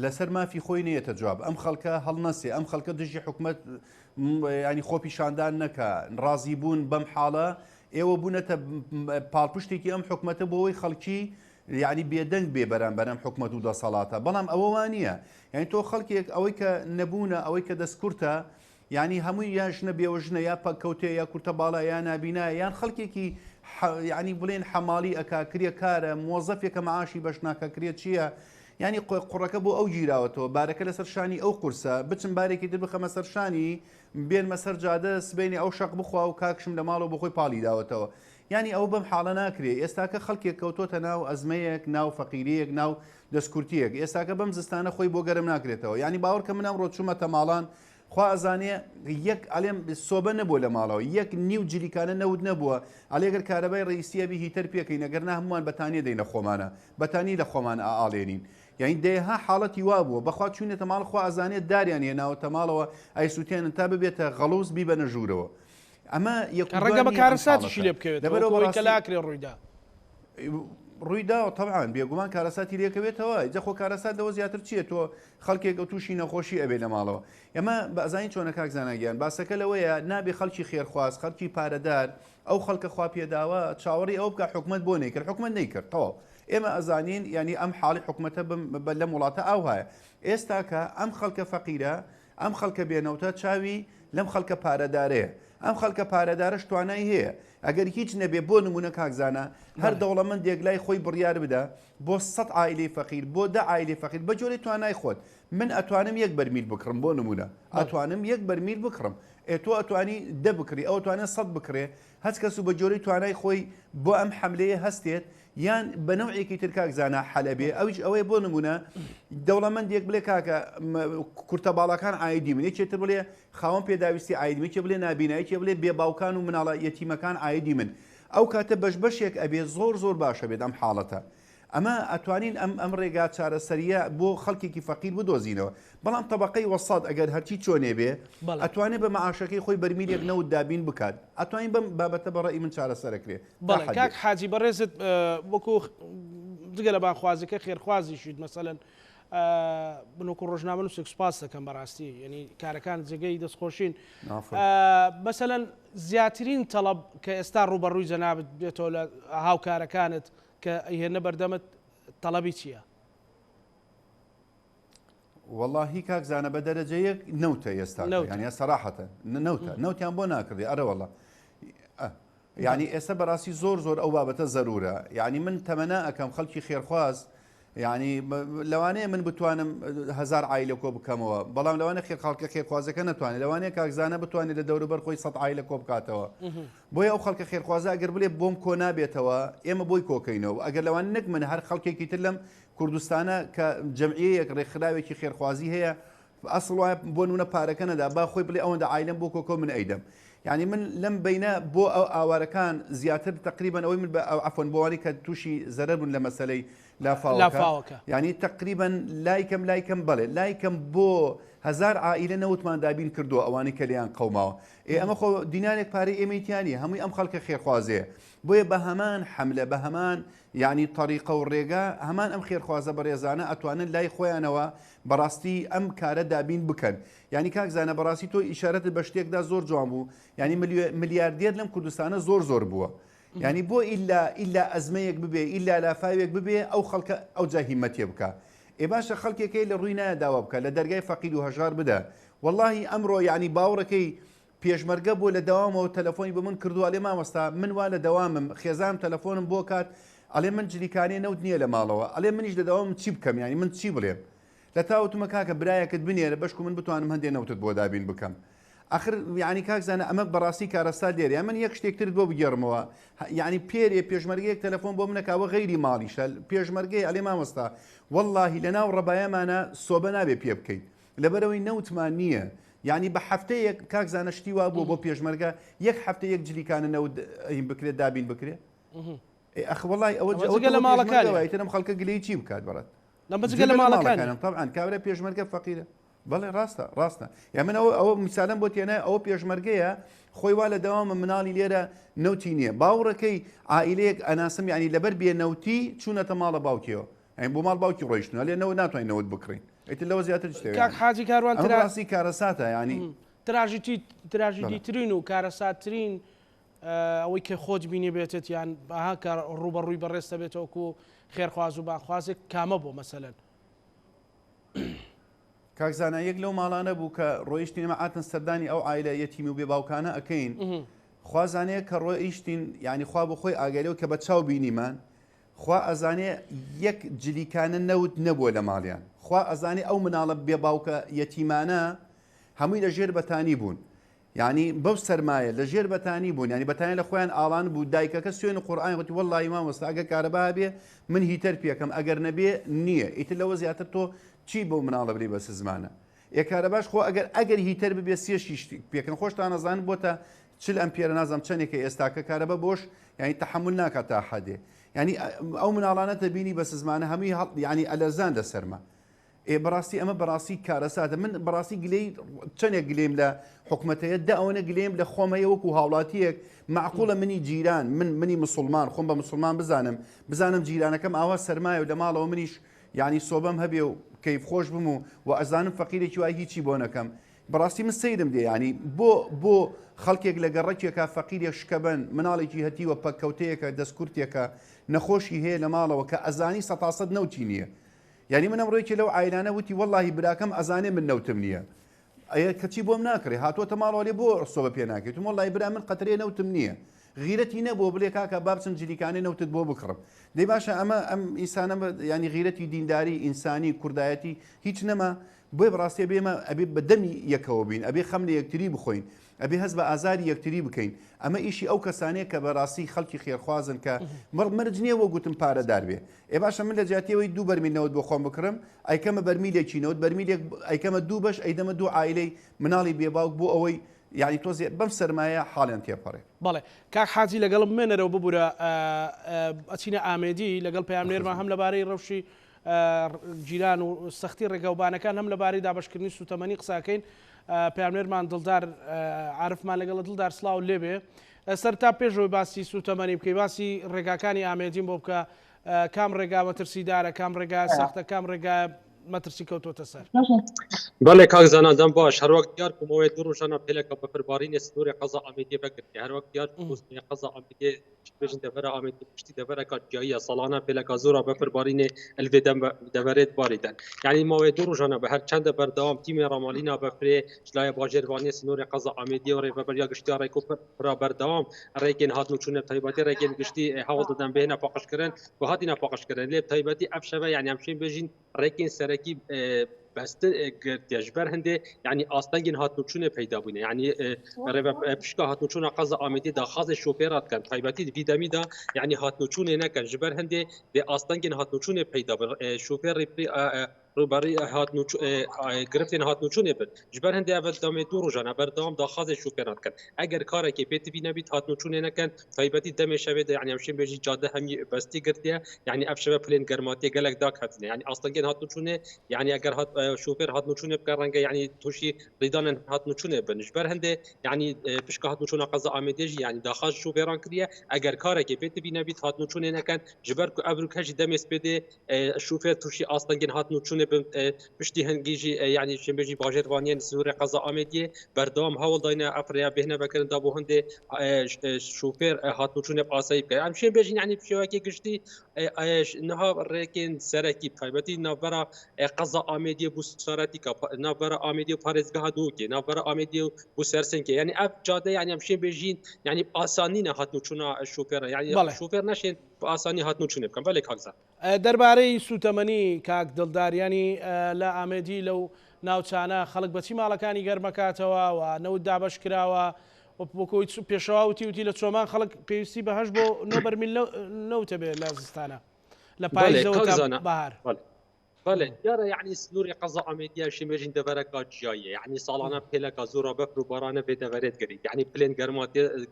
لەسەر مافی خۆی نێتە جواب ئەم خەڵکە هەڵنەسێ ئەم خەڵکە دژی حکومت ینی خۆپیشاندان نەکە ڕازی بوون بەم حاڵە ئێوە بوونەتە پاڵپشتێکی ئەم حکومەتە بۆ ئەوەی خەڵکی یعنی بێدەنگ بێ بەرامبەر ئەم حکومەت و دەسەڵاتە بەڵام ئەوە وانە یعنی تۆ خەڵکێک ئەوەی کە نەبوونە ئەوەی کە دەستکورتە یانی هەمووی یان ژنە بێوەژنە یا پەککەوتەیە یا کورتە باڵایە یا نابینایە یان خەڵکێکی یانی بڵێن حەماڵی ئەکا کرێکارە مۆزەفێکە معاشی بەش ناکا کرێ چییە یانی قوڕەکە بۆ ئەو گیراوەتەوە بارەکە لەسەر شانی ئەو قورسە بچم بارێکی تر بخەمە سەر شانی بێنمە سەر جادە سبەینێ ئەو شەق بخوا و کاکشم لە ماڵەوە بۆ خۆی پاڵی داوەتەوە یانی ئەوە بەم حاڵە ناکرێ ئێستاکە خەڵکێک کەوتۆتە ناو ئەزمەیەک ناو فەقیریەک ناو دەستکورتیەک ئێستاکە بەم زستانە خۆی بۆ گەرم ناکرێتەوە یانی باوەڕکە من ئەمڕۆ چوومەتە ماڵان خوا ئەزانێ یەک ئەلێم سۆبە نەبووە لە ماڵەوە یەک نیو جلیکانە نەوت نەبووە ئەلێ گەر کارەبای ڕئیسی ئەبی هیتەر پێکەین ئەگەر نا هەمووان بەتانیە دەینە خۆمانە بەتانی لە خۆمان ئاڵێنین یانی دەیەها حاڵەتی وا بووە بەخوا چوینەتە ماڵ خوا ئەزانێ داریان هێناوەتە ماڵەوە ئەیسوتێنن تا ببێتە غەڵوز بیبەنە ژوورەوە ئەمە یەک و ڕەنگە دوان بە نییە ئەم کارەساتیشی حاڵەتە لێ بکەوێتەوە لەبەرەوە وەکو ئەوەی کە بەڕاستی لاکرێ ڕوویدا. ڕوویداوە تەبعەن بێگومان کارەساتی لێکەوێتەوە جا خۆ کارەسات لەوە زیاتر چییە تۆ خەڵکێک ئەو تووشی نەخۆشی ئەبێ لە ماڵەوە ئێمە بەزانین چۆنە کاک زانا گیان باسەکە لەوەیە نابێ خەڵکی خێرخواز خەڵکی پارەدار ئەو خەڵکە خوا پێداوە چاوەڕی ئەو بکە حکومت بۆ نەیکرد حکومت نەیکرد تەواو ئێمە ئەزانین یعنی ئەم حاڵی حکومەتە بە لەم وڵاتە ئاوهایە ئێستاکە ئەم خەڵکە فەقیرە ئەم خەڵکە بێنەوتە چاوی لەم خەڵکە پارەدارەیە ئەم خەڵکە پارەدارەش توانای هەیە ئەگەر هیچ نەبێ بۆ نمونە کاک زانا هەر دەوڵەمەندێک لای خۆی بڕیار بدا بۆ سەد عائیلەی فەقیر بۆ دە عائیلەی فەقیر بە جۆرەی توانای خۆت من ئەتوانم یەک بەرمیل بکڕم بۆ نمونە ئەتوانم یەک بەرمیل بکڕم ئێ تۆ ئەتوانی دە بکڕی ئەو ئەتوانێ سەد بکڕێ هەچ کەس و بە جۆرەی توانای خۆی بۆ ئەم حەملەیە هەستێت یان بە نەوعێکی تر کاک زانا حەل ئەبێ ئەویش ئەوەیە بۆ نمونە دەوڵەمەندێک بڵێ کاکە کورتە باڵاکان عایدی من یەکێ تر بڵێ خاوەن پێداویستی عایدی من یەکێ بڵێ نابینا یەکێ بڵێ بێ باوکان و مناڵە یەتیمەکان عایدی من ئەو کاتە بەش بەشێک ئەبێ زۆر زۆر باشە بێت ئەم حاڵەتە ئەمە ئەتوانین ئەم ئەم ڕێگا چارەسەریە بۆ خەڵکێکی فەقیر بدۆزینەوە بەڵام تەبەقەی وەسەت ئەگەر هەرچی چۆنێ بێ ئەتوانێ بە مەعاشەکەی خۆی بەرمیلێک نەوت دابین بکات ئەتوانین بەم بابەتە بە ڕەئی من چارەسەرەکرێ بەڵێ کاک حاجی بەڕێزت وەکو جگە لە بانخوازەکە خێرخوازیشیت مەسەلەن من وەکو ڕۆژنامەنووسێک سوپاس دەکەم بەڕاستی یعنی کارەکان جێگەی دەستخۆشین مەسەلەن زیاترین تەڵەب کە ئێستا ڕووبەڕووی جەنابت بێتەوە لە هاوکارەکانت کە ئەیهێنە بەردەمت تەڵەبی چییە؟ وەڵاهی کاک زانە بە دەرەجە یەک نەوتە ئێستا یعنی سەراحەتە نەوتە نەوتیان بۆ ناکردی ئەرە وەڵا یعنی ئێستا بەڕاستی زۆر زۆر ئەو بابەتە زەرورە یعنی من تەمەنا ئەەکەم خەڵکی خێرخواز یعنی لەوانەیە من بتوانم هزار عیلە کۆ بکەمەوە بەڵام لەوانە خێر خەڵکە خێرخوازەکە نتوانێت لەوانەیە کاکزانە بتوانێت لە دەوروبەر خۆی سە عیلە کۆ بکاتەوە بۆیە ئەو خەڵکە خێرخوازە ئەگەر بلێ بۆم کۆ نابێتەوە ئێمە بۆی کۆکەینەوە ئەگەر لەوان نەک من هەر خەڵکێکی تر لەم کوردستانە کە جەمعیەیەک ڕێکخراوێکی خێرخوازی هەیە ئەسڵ وایە بۆ نمونە پارەکە نەدا با خۆی بڵێ ئەوەندە عایلەم بۆ کۆکۆ من ئەیدەم یعنی من لەم بینە بۆ ئەو ئاوارەکان زیاتر تقریبا ئەوەی من بە عەفوەن بۆوانی کە تووشی زەرەر بوون لە مەسەلەی لافاوەکە یعنی تقریبا لای کەم لای کەم بەڵێ لای کەم بۆ هزار عائلە نەوتمان دابین کردووە ئەوانەی کە لێیان قەوماوە ئێ ئەمە خۆ دینارێک پارەی ئێمەی تیا نییە هەمووی ئەم خەڵکە خێرخوازەیە بۆیە بە هەمان حەملە بە هەمان یعنی تەریقە و ڕێگا هەمان ئەم خێرخوازە بەڕێزانە ئەتوانن لای خۆیانەوە بەڕاستی ئەم کارە دابین بکەن یعنی کاک زانە بەڕاستی تۆ ئیشارەتت بە شتێکدا زۆر جوان بوو یعنی ملیاردێر لەم کوردستانە زۆر زۆر بووە یعنی بۆ ئیلا ئیلا ئەزمەیەک ببێ ئیلا لافاوێک ببێ ئەو خەڵکە ئەو جا هیمەتێ بکە ئێ باشە خەڵکێکەی لە ڕووی نایە داوا بکە لە دەرگای فەقیر و هەژار بدە وەڵاهی ئەمڕۆ یانی باوڕەکەی پێشمەرگە بووە لە دەوامەوە تەلەفۆنی بە من کردووە ئەلێ مامۆستا من وا لە دەوامم خێزانم تەلەفۆنم بۆ کات ئەلێ من جلیکانێ نەوت نییە لە ماڵەوە ئەلێ منیش لە دەوامم چی بکەم یانی من چی بڵێم لە تا وتمە کاکە برایەکت بنێرە بەشکو من بتوانم هەندێ نەوتت بۆ دابین بکەم ئەخر یعنی کاک زانە ئەمە بەڕاستی کارەسات لێرە من یەک شتێک ترت بۆ بگێڕمەوە یعنی پێرێ پێشمەرگەیەک تەلەفۆن بۆ منەکەوە غەیری ماڵیشە پێشمەرگەی ئەلێ مامۆستا واللهی لەناو ڕەبایەمانە سۆبە نابێ پێ بکەیت لەبەرئەوەی نەوتمان نییە یانی بە هەفتەیەک کاک زانە شتی وا بووە بۆ پێشمەرگە یەک هەفتە یەک جلیکانە نەوت هین بکرێت دابین بکرێت. ئێ ئەخ وەڵای ئەوە ئەوە جگە لە ماڵەکانیان. ئیتر ئەم خەڵکە گلەیی چی بکات بەڕێز؟ لەمە جگە لە ماڵەکانیان. تەبعەن کابرا پێشمەرگە فەقیرە. بەڵێ ڕاستە ڕاستە یا من ئەوە ئەوە میسالم بۆ تێنای ئەوە پێشمەرگەیە خۆی وا لە دەوامە مناڵی لێرە نەوتی نییە باوڕەکەی عائیلەیەک ئەناسم یعنی لەبەر بێ نەوتی چوونەتە ماڵە باوکیەوە یعنی بۆ ماڵ باوکی ڕۆیشتنە لێ نەوە ناتوانین نەوت بکڕین ئیتر لەوە زیاتر چ دەوێ کاک حاجی کاروان ئەمە ڕاستی کارەساتە یعنی تراژیدی تراژیدیترین و کارەساتترین ئەوەی کە خۆت بینیبێتت یان ئەها کە ڕووبەڕووی بەڕێزتە بێتەوە وەکو خێرخواز و بانگخوازێک کامە بۆ مەسەلەن؟ کاک زانا یەک لەو ماڵانە بوو کە ڕۆیشتین ئێمە عاتن سەردانی ئەو عایلە یەتیمی و بێ باوکانە ئەکەین خوا زانێ کە ڕۆیشتین یعنی خوا بۆ خۆی ئاگای لەوە کە بە چاو بینیمان خوا ئەزانێ یەک جلیکانە نەوت نەبووە لە ماڵیان خوا ئەزانێ ئەو مناڵە بێ باوکە یەتیمانە هەمووی لە ژێر بەتانی بوون یانی بەو سەرمایە لە ژێر بەتانی بوون یانی بەتانی لە خۆیان ئاڵان بوو دایکەکە سوێن و قورئان وتی وەڵڵاهی مامۆستا ئەگەر کارەبا هەبێ من هیتەر پێکەم ئەگەر نەبێ نییە ئیتر لەوە زیاتر تۆ چی بەو مناڵە بری بەس زمانە ئێ کارەباش خۆ ئەگەر ئەگەر هیتەر ببێ سێ شیش پێکەن خۆشتان ئەزانن بۆتە چل ئەمپێرە نازانم چەندێکە ئێستاکە کارەبا بۆش یانی تەحەمول ناکات تا حەدێ یانی ئەو مناڵانە تەبینی بەس زمانە هەمووی یانی ئەلەرزان لە سەرما ئێ بەڕاستی ئەمە بەڕاستی کارەساتە من بەڕاستی گلەی چەندێک گلیم لە حکومەت هەیە دە ئەوەنە گلیم لە خۆم هەیە وەکو هاوڵاتیەک معقولە منی جیران من منی مسلمان خۆم بە مسلمان بزانم بزانم جیرانەکەم ئاوا سەرمایە و لە ماڵەوە منیش یعنی سۆبەم هەبێ و کەیف خۆش بم و و ئەزانم فەقیرێکی وای هیچی بۆ نەکەم بەڕاستی من سەیرم دێ ینی بۆ بۆ خەڵکێک لە گەڕەکێکە فەقیرێک شکەبەن مناڵێکی هەتیوە پەککەوتەیەکە دەستکورتێکە نەخۆشی هەیە لە ماڵەوە کە ئەزانی سەتاسەد نەوتی نییە یانی من ئەمڕۆ یەکێ لەو عایلانە وتی وەڵاهی براکەم ئەزانێ من نەوتم نییە ئەیە کەچی بۆم ناکڕێ هاتووەتە ماڵەوە لێ بۆ سۆبە پێ ناکەیت وتم وەڵاهی برا من قەترێ نەوتم نییە غیرەتی نەبووە بڵێ کاکە با بچم جلیکانێ نەوتت بۆ بکڕم دەی باشە ئەمە ئەم ئینسانە ینی غیرەتی دینداری ئینسانی کوردایەتی هیچ نەما بۆیە بەڕاستی ئەبێ ئێمە ئەبێ بە دەمی یەکەوە بین ئەبێ خەم لە یەکتری بخۆین ئەبێ هەست بە ئازاری یەکتری بکەین ئەمە ئیشی ئەو کەسانەیە کە بەڕاستی خەڵکی خێرخوازن کە مەڕ مەرج نییە وەک گوتم پارەدار بێ ئێ باشە من لە جیاتی ئەوەی دوو بەرمیل نەوت بۆ خۆم بکڕم ئەیکەمە بەرمیلێکی نەوت بەرمیلێک ئەیکەمە دوو بەش ئەیدەمە دوو عایلەی مناڵی بێ باوک بۆ ئەوەی یعنی تۆزێ بەم سەرمایە حاڵیان تێپەڕێ. بەڵێ کاک حاجی لەگەڵم بمێنەرەوە ببورە ئەچینە ئامێدی لەگەڵ پەیامنێرمان هەم لەبارەی ڕەوشی گیران و سەختی ڕێگاوبانەکان هەم لەبارەی دابەشکردنی سوتەمەنی قساکەین پەیامنێرمان دڵدار عارفمان لەگەڵە دڵدار سڵاو لێبێ سەرتا پێشەوەی باسی سوتەمەنی بکەی باسی ڕێگاکانی ئامێدیم بۆ بکە کام ڕێگا مەترسیدارە کام ڕێگا سەختە کام ڕێگا مەترسی کەوتۆتە سەر. بەڵێ کاک زانا دەم باش هەروەک دیار بوو ماوەی دوو ڕۆژانە پێلەکە بەفربارینێ سنوورێ قەزا ئامێدیێ بەگرتێ هەروەک دیار بوو سنوورێ قەزا ئامێدیێ چ بێژن دەڤەرا ئامێدیێ پشتی دەڤەرەکا جیاییە ساڵانە پێلەکا زۆرا بەفربارینێ الڤێ دەم دەڤەرێت باریدەن یعنی ماوەی دوو ڕۆژانە بە هەر چەندە بەردەوام تیمێ ڕامالینا بەفرێ ژلایە باژێرڤانیێ سنوورێ قەزا ئامێدیێ و ڕێڤەبەریا گشتیا ڕێک و پرا بەردەوام ڕێکێن هاتن و چوونە تایبەتی ڕێکێن گشتی هەوڵ دەدەن بهێنە پاقژکردن و هاتینە پاقژکردن لێ تایبەتی ئەف شەوە یعنی ئەم شوێن بێژین ڕێکین سەرەکی بەستن گرتیە ژبەر هەندێ یعنی ئاستەنگین هاتوچوونێ پەیدا بوونە یعنی پشکا هاتوچوونە قەزا ئامێدی داخوازی شۆفێرا دکەن تایبەتی ڤی دەمیدا یعنی هاتوچوونێ نەکەن ژبەر هەندێ بێ ئاستەنگین هاتوچوونێ پەیدا بن شۆفێر ڕووبەڕی هاتن و گرفتێن هاتن و چوونێ بن ژبەر هەندێ ئەڤ دەمێ دوو ڕۆژانە بەردەوام داخوازێ شوفێران دکەن ئەگەر کارێکی پێتڤی نەبیت هاتن و چوونێ نەکەن تایبەتی دەمێ شەوێ دە یعنی ئەم شوێن بێژی جادە هەمی بەستی گرتیە یعنی ئەف شەوە پلێن گەرماتیە گەلەک داکەتنێ یعنی ئاستەنگێن هاتن و چوونێ یعنی ئەگەر هات شوفێر هاتن و چوونێ بکە ڕەنگە یعنی تووشی ڕیدانن هاتن و چوونێ بن ژبەر هەندێ یعنی پشکە هاتن و چوونە قەزا ئامێدێژی یعنی داخواز شوفێران کریە ئەگەر کارێکی پێتڤی نەبیت هاتن و چوونێ نەکەن ژبەر کو ئەڤ کەژی دەمێ سپێدێ شوفێر تووشی ئاستەنگین هاتن و چوونێ بن پشتی هەنگیژی یعنی شێنبێژی باژێروانیان سنوورێ قەزا ئامێدیێ بەردەوام هەوڵ داینە ئەفریا بهێنە بەکردن دا بۆ هەندێ شوفێر هاتن و چوونێ ئاسایی بکە ئەم شێن بێژین یعنی شێوەکی گشتی نها ڕێکێن سەرەکی تایبەتی ناوبەرە قەزا ئامێدیە بوو سارەتیکا ناوبەرە ئامێدی و پارێزگەها دووکێ ناوبەرە ئامێدی و بوو سەرسنکێ یعنی ئەف جادە یعنی ئەم شێن بێژین یعنی ئاسانی نە هاتن و چوونە شوفێرە یعنی شوفێر نەشێن بە ئاسانی هاتن و چوونێ بکەن بەلێ کاک زانا. دەربارەی سوتەمەنی کاک دڵدار یانی لە ئامێدی لەو ناوچانە خەڵک بەچی ماڵەکانی گەرمەکاتەوە و نەوت دابەش کراوە وەکۆی پێشەوا وتی وتی لە چۆمان خەڵک پێویستی بە هەشت بۆ نۆ بەرمیل نەوتە بێ لە زستانە لە بەڵێ پایزەوە کاک تا زانا بەهار. بەڵێ. بەڵێ دیارە یعنی سنووری قەزا ئامێدیە شێمێژین دەڤەرەکە جیایە یعنی ساڵانە پێلەکە زۆرە بەفر و بارانە بێ دەڤەرێت گەری یعنی پلێن گەرما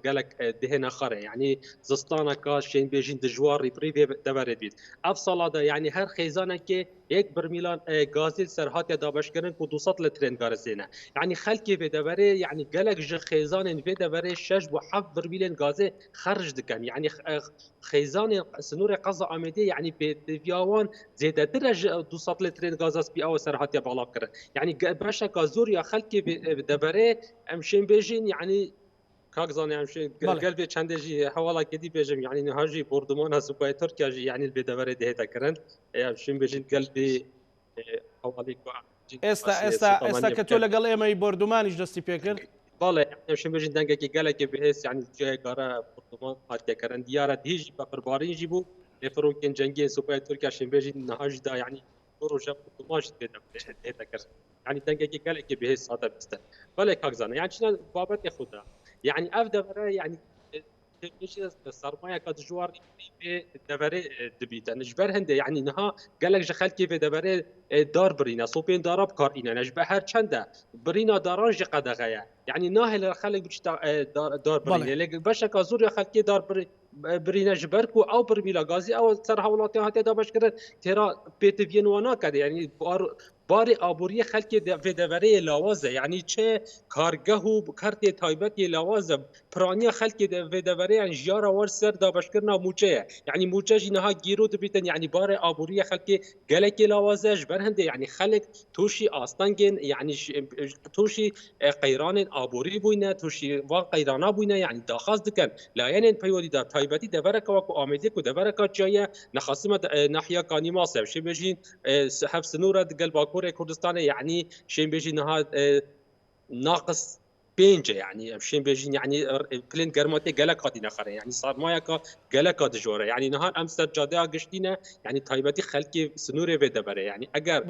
گەلک دهێنە خەرێ یعنی زستانەکە شێن بێژین دژوار ڕیپری بێ دەڤەرێت بیت ئەف ساڵادا یعنی هەر خێزانێکێ یەک برمیلان گازی سەر هاتیە دابەشکردن کو 200 لترێن گارسێنە یعنی خەلکێ vê دەڤەرێ یعنی gelek ji xêzanên vê deverê 6 bo 7 birmîlên gazê xerc dikin yani xêzanên sinûrê qeza Amêdiyê yanî pêdiviya wan zêdetir e ji 200 lîtrên gaza spî ew ser hatiye belav kirin. Yanî beşeka zor ya xelkê deverê em şên bêjin yanî kak zanê em şên gel vê çendê jî hewala kedî bêjim yanî niha jî bordumana supayê Tirkiye jî yanî li vê deverê dihête kirin. Em şên bêjin gel vê hewalê ku ئێستا ئێستا ئێستا کە تۆ لەگەڵ ئێمەی بۆردومانیش دەستی پێکرد بەڵێ ئەم بێژین دەنگێکی گەلێکی بەهێز یعنی جێ گارە بۆردومان هاتیە کردن دیارە دیژ بەفربارین ژی بوو لێ فڕۆکên جەنگên سوپای تورکیا شێن بێژین نهاژ دا یعنی دو ڕۆژە بۆردومان ژی تێدە کرد یعنی دەنگێکی گەلێکی بەهێز هاتە بیستن بەڵێ کاک زانە یعنی چنە بابەتی خوددا یعنی ئەف دەڤەرە یعنی سەرمایەکە دژوار دەڤەرێ دبیتە نجبەر هەندێ یعنی نها gelek ji xelkê vê deverê dar birîne sopên dara bikarîne ji be her çende birîna daran jî qedexe ye yani nahêle xelk biçe dar birîne lê beşeka zor ya xelkê dar birîne ji ber ku ew birmîla gazî ew ser hewlatiyan hatiye dabeşkirin têra pêtiviyên wan nake yani barê aboriyê xelkê vê deverê lawaz e yani çi kargeh û kertê taybet yê lawaz e piraniya xelkê vê deverê yani jiyara wan ser dabeşkirina mûçe ye yani mûçe jî niha gîro dibîtin yani barê aboriyê xelkê gelekê lawaz e ji ber hindê yani xelk tûşî astengên yani tûşî qeyranên aborî bûne tûşî van qeyrana bûne yani daxwaz dikin layenên peywendîdar taybetî devereka wekû Amêdê ku devereka çiya ye nexasime nahiya Kanîmasê şê bêjîn hev sinûre digel Bakurê Kurdistanê yani şên bêjîn niha naqis pênc e yani em şên bêjîn yani pilên germatê gelek hatîne xerê yani sarmayeka geleka dijor e yani niha em ser cadeya giştî ne yani taybetî xelkê sinûrê vê deverê yani eger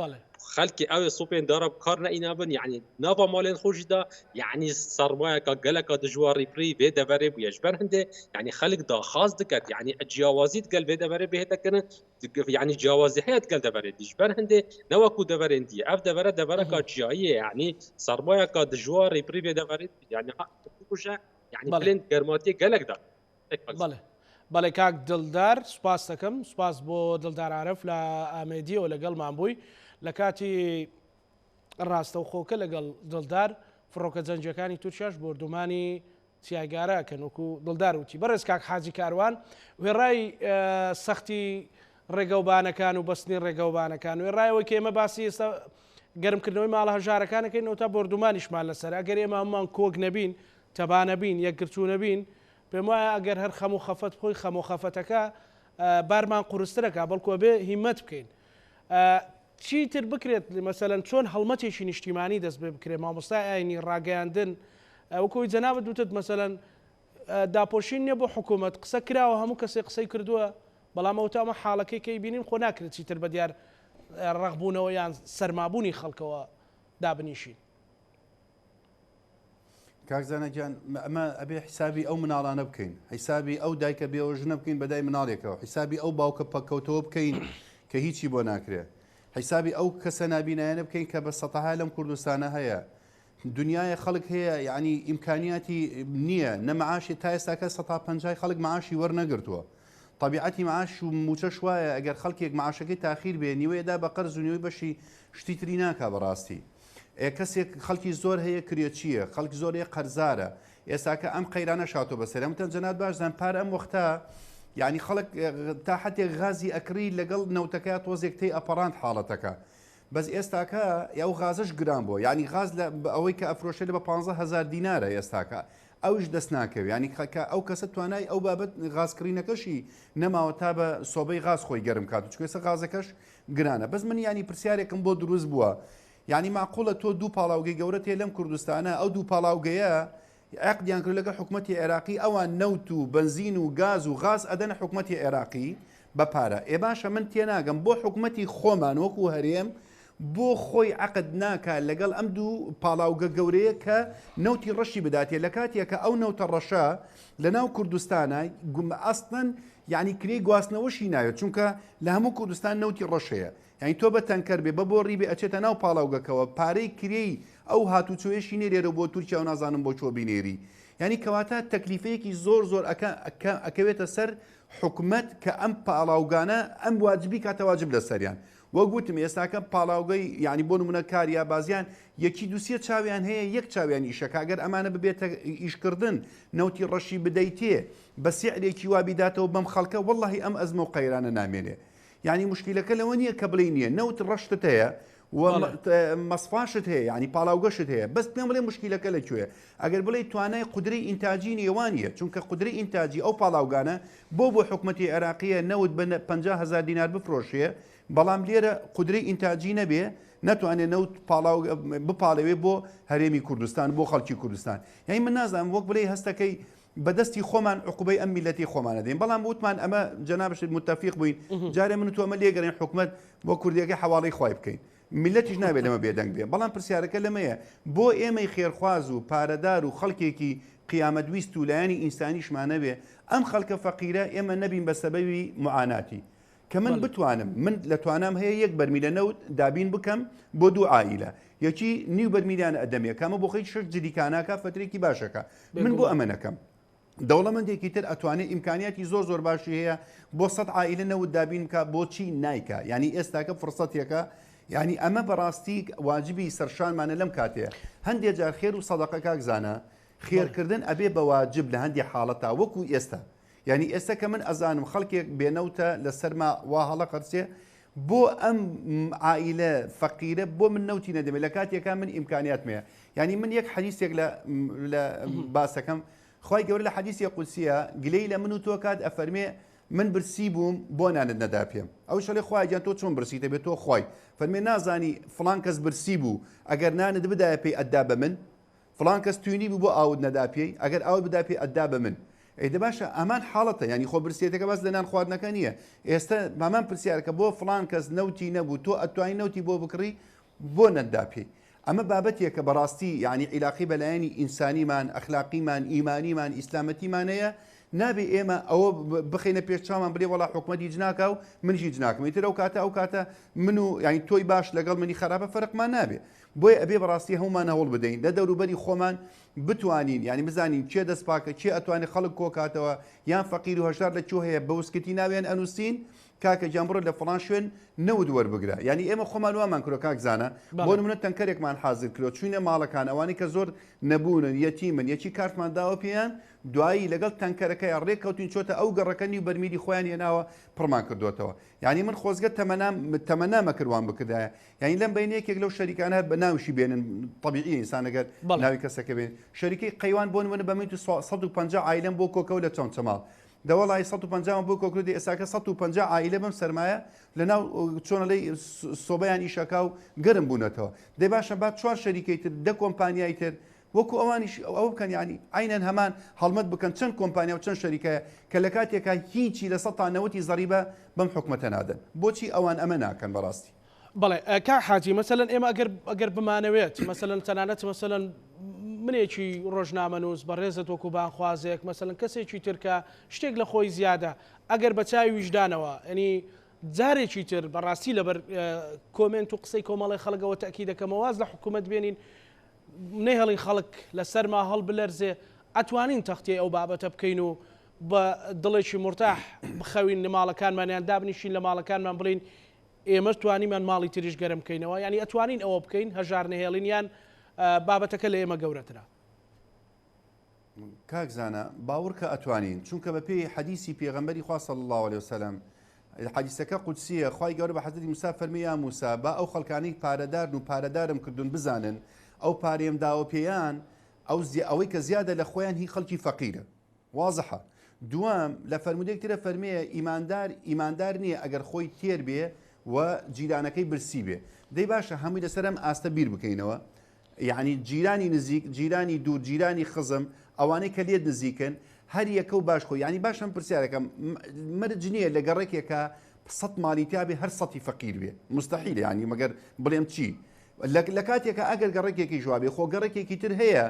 xelkê ew ê sopên dara bi kar neînabin yani nava malên xwe jî da yani sarmayeka geleka dijwar rîpirî vê deverê bûye ji ber hindê yani xelk daxwaz diket yani ciyawazî digel vê deverê bihête kirin yani ciyawazî heye digel deverê dî ji ber hindê ne wekû deverên dî ev devere devereka çiyayî ye yani sarmayeka dijwar rîpirî vê deverê yani bikuje yani bilên germatiyê gelek da بەڵێ بەڵێ کاک دڵدار سوپاس دەکەم سوپاس بۆ دڵدار عارف لە ئامێدیەوە لەگەڵمان بووی لە کاتی ڕاستەوخۆکە لەگەڵ دڵدار فڕۆکە جەنگیەکانی تورکیاش بۆردومانی چیایگارە ئەکەن وەکو دڵدار وتی بەڕێز کاک حاجی کاروان وێڕای سەختی ڕێگەوبانەکان و بەستنی ڕێگەوبانەکان وێڕای ئەوەی کە ئێمە باسی ئێستا گەرمکردنەوەی ماڵە هەژارەکانەکەین تا بۆردومانیشمان لەسەر ئەگەر ئێمە هەمومان کۆک نەبین تەبا نەبین یەکگرتوو نەبین پێم وایە ئەگەر هەر خەم و خەفەت بخۆی خەم و خەفەتەکە بارمان قورسترەکە بەڵکو ئەبێ هیمەت بکەین چیتر بکرێت مەسەلەن چۆن هەڵمەتێکی نیشتیمانی دەست پێ بکرێت مامۆستای ئاینی ڕاگەیاندن وەکوی جەنابت وتت مەسەلەن داپۆشین نییە بۆ حکوومەت قسە کراوە هەموو کەسێک قسەی کردووە بەڵام ئەو تامە حاڵەکەی کەی بینین خۆ ناکرێت چیتر بە دیار ڕەقبوونەوە یان سەرمابوونی خەڵکەوە دابنیشین. کاک زانا گیان ئەمە ئەبێ حیسابی ئەو مناڵانە بکەین حیسابی ئەو دایکە بێوەژنە بکەین بەدای مناڵێکەوە حیسابی ئەو باوکە پەککەوتەوە بکەین کە هیچی بۆ ناکرێ حیسابی ئەو کەسە نابینایانە بکەین کە بە سەتەها لەم کوردستانە هەیە دنیاە خەڵک هەیە یعنی ئیمکانیاتی نییە نە معاشی تا ئێستاکە سەتا پەنجای خەڵک معاشی وەرنەگرتووە طبیعەتی معاش و موچەش وایە ئەگەر خەڵکێک معاشەکەی تاخیر بێ نیوەیەدا بە قەرز و نیوەی بەشی شتی تری ناکا بەڕاستی ئێ کەسێک خەڵکی زۆر هەیە کرێچییە خەڵک زۆر هەیە قەرزارە ئێستاکە ئەم قەیرانەش هاتۆ بەسەر ئەم جەنات باش زان پار ئەم وەختە یعنی خەڵک تا حەتێک غازی ئەکڕی لەگەڵ نەوتەکە تۆزێک تێی ئەپەڕاند حاڵەتەکە بەس ئێستاکە ئەو غازش گران بووە یعنی غاز لە ئەوەی کە ئەفرۆشێت لە بە 15 هزار دینارە ئێستاکە ئەوش دەست ناکەوێت ینی کە ئەو کەسە توانای ئەو بابەت غازکڕینەکەشی نەماوە تا بە سۆبەی غاز خۆی گەرم کات و چکێسە غازەکەش گرانە بەس من ینی پرسیارێکم بۆ دروست بووە یانی مەعقوڵە تۆ دوو پاڵاوگەی گەورەت هەیە لەم کوردستانە ئەو دوو پاڵاوگەیە عەقدیان کرد لەگەڵ حکومەتی عێراقی ئەوان نەوت و بەنزین و گاز و غاز ئەدەنە حکومەتی عێراقی بە پارە ئێ باشە من تێناگەم بۆ حکومەتی خۆمان وەکو هەرێم بۆ خۆی عەقد ناکا لەگەڵ ئەم دوو پاڵاوگە گەورەیە کە نەوتی ڕەشی بداتێ لە کاتێکە ئەو نەوتە ڕەشە لەناو کوردستانە ئەسڵەن. یعنی کرێی گواستنەوەشی ناوێت چونکە لە هەموو کوردستان نەوتی ڕەش هەیە یعنی تۆ بە تەنکەر بێ بە بۆڕی بێ ئەچێتە ناو پاڵاوگەکەوە پارەی کرێی ئەو هاتوچۆیەشی نێرێرە بۆ تورکیا و نازانم بۆ کوێ بینێری یعنی کەواتە تەکلیفەیەکی زۆر زۆر ئەکەوێتە سەر حکومەت کە ئەم پاڵاوگانە ئەم واجبی کاتە واجب لەسەریان وەک وتم ئێستاکە پاڵاوگەی یانی بۆ نمونە کاریا بازیان یەکی دووسێ چاویان هەیە یەک چاویان ئیشەکە گەر ئەمانە ببێتە ئیشکردن نەوتی ڕەشی بدەیتێ بە سعرێکی وا بیداتەوە بەم خەڵکە وەڵڵاهی ئەم ئەزمە و قەیرانە نامێنێ یعنی مشکلەکە لەوە نییە کە بڵێ نییە نەوت ڕەشتت هەیە و مەسفاشت هەیە یعنی پاڵاوگەشت هەیە بەس پێم بڵێ مشکلەکە لە کوێ ئەگەر بڵێ توانای قودرەی ئینتاجی نیوانیە چونکە قودرەی ئینتاجی ئەو پاڵاوگانە بۆ بۆ حکومەتی عێراقیە نەوت بە 50 هزار دینار بفرۆشێ بەڵام لێرە قودرەی ئینتاجی نەبێ نەتوانێ نەوت پاڵاو بپاڵێوێ بۆ هەرێمی کوردستان بۆ خەڵکی کوردستان یعنی من نازانم وەک بڵێ هەستەکەی بەدەستی خۆمان عقوبەی ئەم میلەتی خۆمانە دێن بەڵام وتمان ئەمە جەنابشت متفق بووین جارێ من و تۆ ئەمە لێگەڕێن حکومەت بۆ کوردیەکەی حەواڵەی خوای بکەین میلەتیش نابێت لەمە بێدەنگ بێ بەڵام پرسیارەکە لەمەیە بۆ ئێمەی خێرخواز و پارەدار و خەڵکێکی قیامەت ویست و لایەنی ئینسانیشمان نەبێ ئەم خەڵکە فەقیرە ئێمە نەبین بە سەبەبی معاناتی کە من بتوانم من لە توانام هەیە یەک بەرمیلە نەوت دابین بکەم بۆ دوو عائیلە یەکی نیو بەرمیلیان ئەدەمێ کامە بۆ خەی شش جلیکاناکە فترێکی باشەکە من بۆ ئەمە نەکەم دەوڵەمەندێکی تر ئەتوانێ ئیمکانیاتی زۆر زۆر باشی هەیە بۆ سەد عائیلە نەوت دابین بکە بۆچی نایکا یعنی ئێستاکە فرسەتێکە یعنی ئەمە بەڕاستی واجبی سەرشانمانە لەم کاتەیە هەندێ جار خێر و سەدەقە کاک زانا خێرکردن ئەبێ بە واجب لە هەندێ حاڵەتا وەکو ئێستا یعنی ئێستا کە من ئەزانم خەڵکێک بێنەوتە لە سەرما وا هەڵە قەرسێ بۆ ئەم عائیلە فەقیرە بۆ من نەوتی نەدەمێ لە کاتێکا من ئیمکانیاتم هەیە یعنی من یەک حەدیسێک لە لە باسەکەم خوای گەورە لە حەدیسی قودسیە گلەی لە من و تۆ کات ئەفەرمێ من برسی بووم بۆ نانت نەدا پێم ئەو شەڵێ خوای گیان تۆ چۆن برسیتە بێ تۆ خوای فەرمێ نازانی فڵان کەس برسی بوو ئەگەر نانت بدایە پێی ئەددا بە من فڵان کەس توینی بوو بۆ ئاوت نەدا پێی ئەگەر ئاوت بدا پێی ئەددا بە من ئەی دە باشە ئامان حاڵەتە یانی خۆ برسێتەکە باس لە نان خواردنەکە نییە ئێستا مامان پرسیارەکە بۆ فڵان کەس نەوتی نەبوو تۆ ئەتوانی نەوتی بۆ بکڕی بۆ نەتدا پێی ئەمە بابەتێکە بەڕاستی یعنی عیلاقی بەلایەنی ئینسانیمان ئەخلاقیمان ئیمانیمان ئیسلامەتیمان هەیە نابێ ئێمە ئەوە بخینە پێش چاومان بلێ وەڵا حکومەت هیچ ناکا و منیش هیچ ناکەم ئیتر ئەو کاتە ئەو کاتە من و یعنی تۆی باش لەگەڵ منی خراپە فەرقمان نابێ بۆیە ئەبێ بەڕاستی هەموومان هەوڵ بدەین لە دەوروبەری خۆمان بتوانین یانی بزانین کێ دەست پاکە کێ ئەتوانێ خەڵک کۆکاتەوە یان فەقیر و هەژار لە کوێ هەیە بە وسکتی ناویان ئەنووسین کاکە گیان بڕۆ لە فڵان شوێن نەوت وەربگرە یانی ئێمە خۆمان وامان کرۆ کاک زانا بۆ نمونە تەنکەرێکمان حازر کرۆ چوینە ماڵەکان ئەوانەی کە زۆر نەبوونن یەتیمن یەکی کارتمان داوە پێیان دوایی لەگەڵ تەنکەرەکەیان ڕێک کەوتین چۆتە ئەو گەڕەکە نیو بەرمیلی خۆیان هێناوە پڕمان کردوێتەوە یعنی من خۆزگە تەمەنام تەمەنا مەکرد وام بکردایە یعنی لەم بینە یەکێک لەو شەریکانە بە ناوشی بێنن طبیعی ئینسان ئەگەر ناوی کەسەکە بێن شەریکەی قەیوان بۆ نمونە بە من 150 عایلەم بۆ کۆکەوە لە چەمچەماڵ دەوەڵی 150 بۆ کۆکردی ئێساکە 150 عایلە بەم سەرمایە لە ناو چۆنەلەی سۆبەیان ئیشەکە و گەرم بوونەتەوە دەی باشە با چوار شەریکەی تر دە کۆمپانیای تر وەکو ئەوانیش ئەوە بکەن یانی عەینەن هەمان هەڵمەت بکەن چەند کۆمپانیا و چەند شەریکەیە کە لە کاتێکا هیچی لە سەتا نەوەتی زەریبە بەم حکومەتە نادەن بۆچی ئەوان ئەمە ناکەن بەڕاستی. بەڵێ کاک حاجی مەسەلەن ئێمە ئەگەر ئەگەر بمانەوێت مەسەلەن تەنانەت مەسەلەن منێکی ڕۆژنامەنووس بەڕێزت وەکو بانخوازێک مەسەلەن کەسێکی تر کە شتێک لە خۆی زیادە ئەگەر بە چاوی ویژدانەوە ینی جارێکی تر بەڕاستی لەبەر کۆمێنت و قسەی کۆمەڵی خەڵکەوە تەکیدەکەمەوە واز لە حکوومەت بێنین نەیهڵین خەڵک لە سەرما هەڵبلەرزێ، ئەتوانین تەختیەی ئەو بابەتە بکەین و بە دڵێکی مورتاح بخەوین لە ماڵەکانمان یان دابنیشین لە ماڵەکانمان بڵێین ئێمە توانیمان ماڵی تریش گەرم بکەینەوە، یانی ئەتوانین ئەوە بکەین هەژار نەهێڵین یان بابەتەکە لە ئێمە گەورەترە؟ کاک زانا باوڕکە ئەتوانین چونکە بە پێی حەدیسی پێغەمبەری خوا صلی اللە علیه وسلم حەدیسەکە قودسیە خوای گەورە بە حەزرەتی موسا فەرمی یا موسا با ئەو خەڵکانەی پارەدارن و پارەدارم کردوون بزانن ئەو پارەیەم داوە پێیان ئەو ئەوەی کە زیادە لە خۆیان هی خەڵکی فەقیرە وازحە دووەم لە فەرموودەیەک ترە فەرمێ ئیماندار ئیماندار نییە ئەگەر خۆی تێر بێ و جیرانەکەی برسی بێ دەی باشە هەمووی لەسەر ئەم ئاستە بیر بکەینەوە یەعنی جیرانی نزیک، جیرانی دوور، جیرانی خزم، ئەوانەی کە لێت نزیکن، هەر یەکە و باش خۆی، یەعنی باش ئەم پرسیارەکەم، مەرج نییە لە گەڕەکێکا سەت ماڵی تیا بێ هەر سەتی فەقیر بێ، موستەحیلە یەعنی مەگەر بڵێم چی؟ لە کاتێکا ئەگەر گەڕەکێکیش وابێ خۆ گەڕەکێکی تر هەیە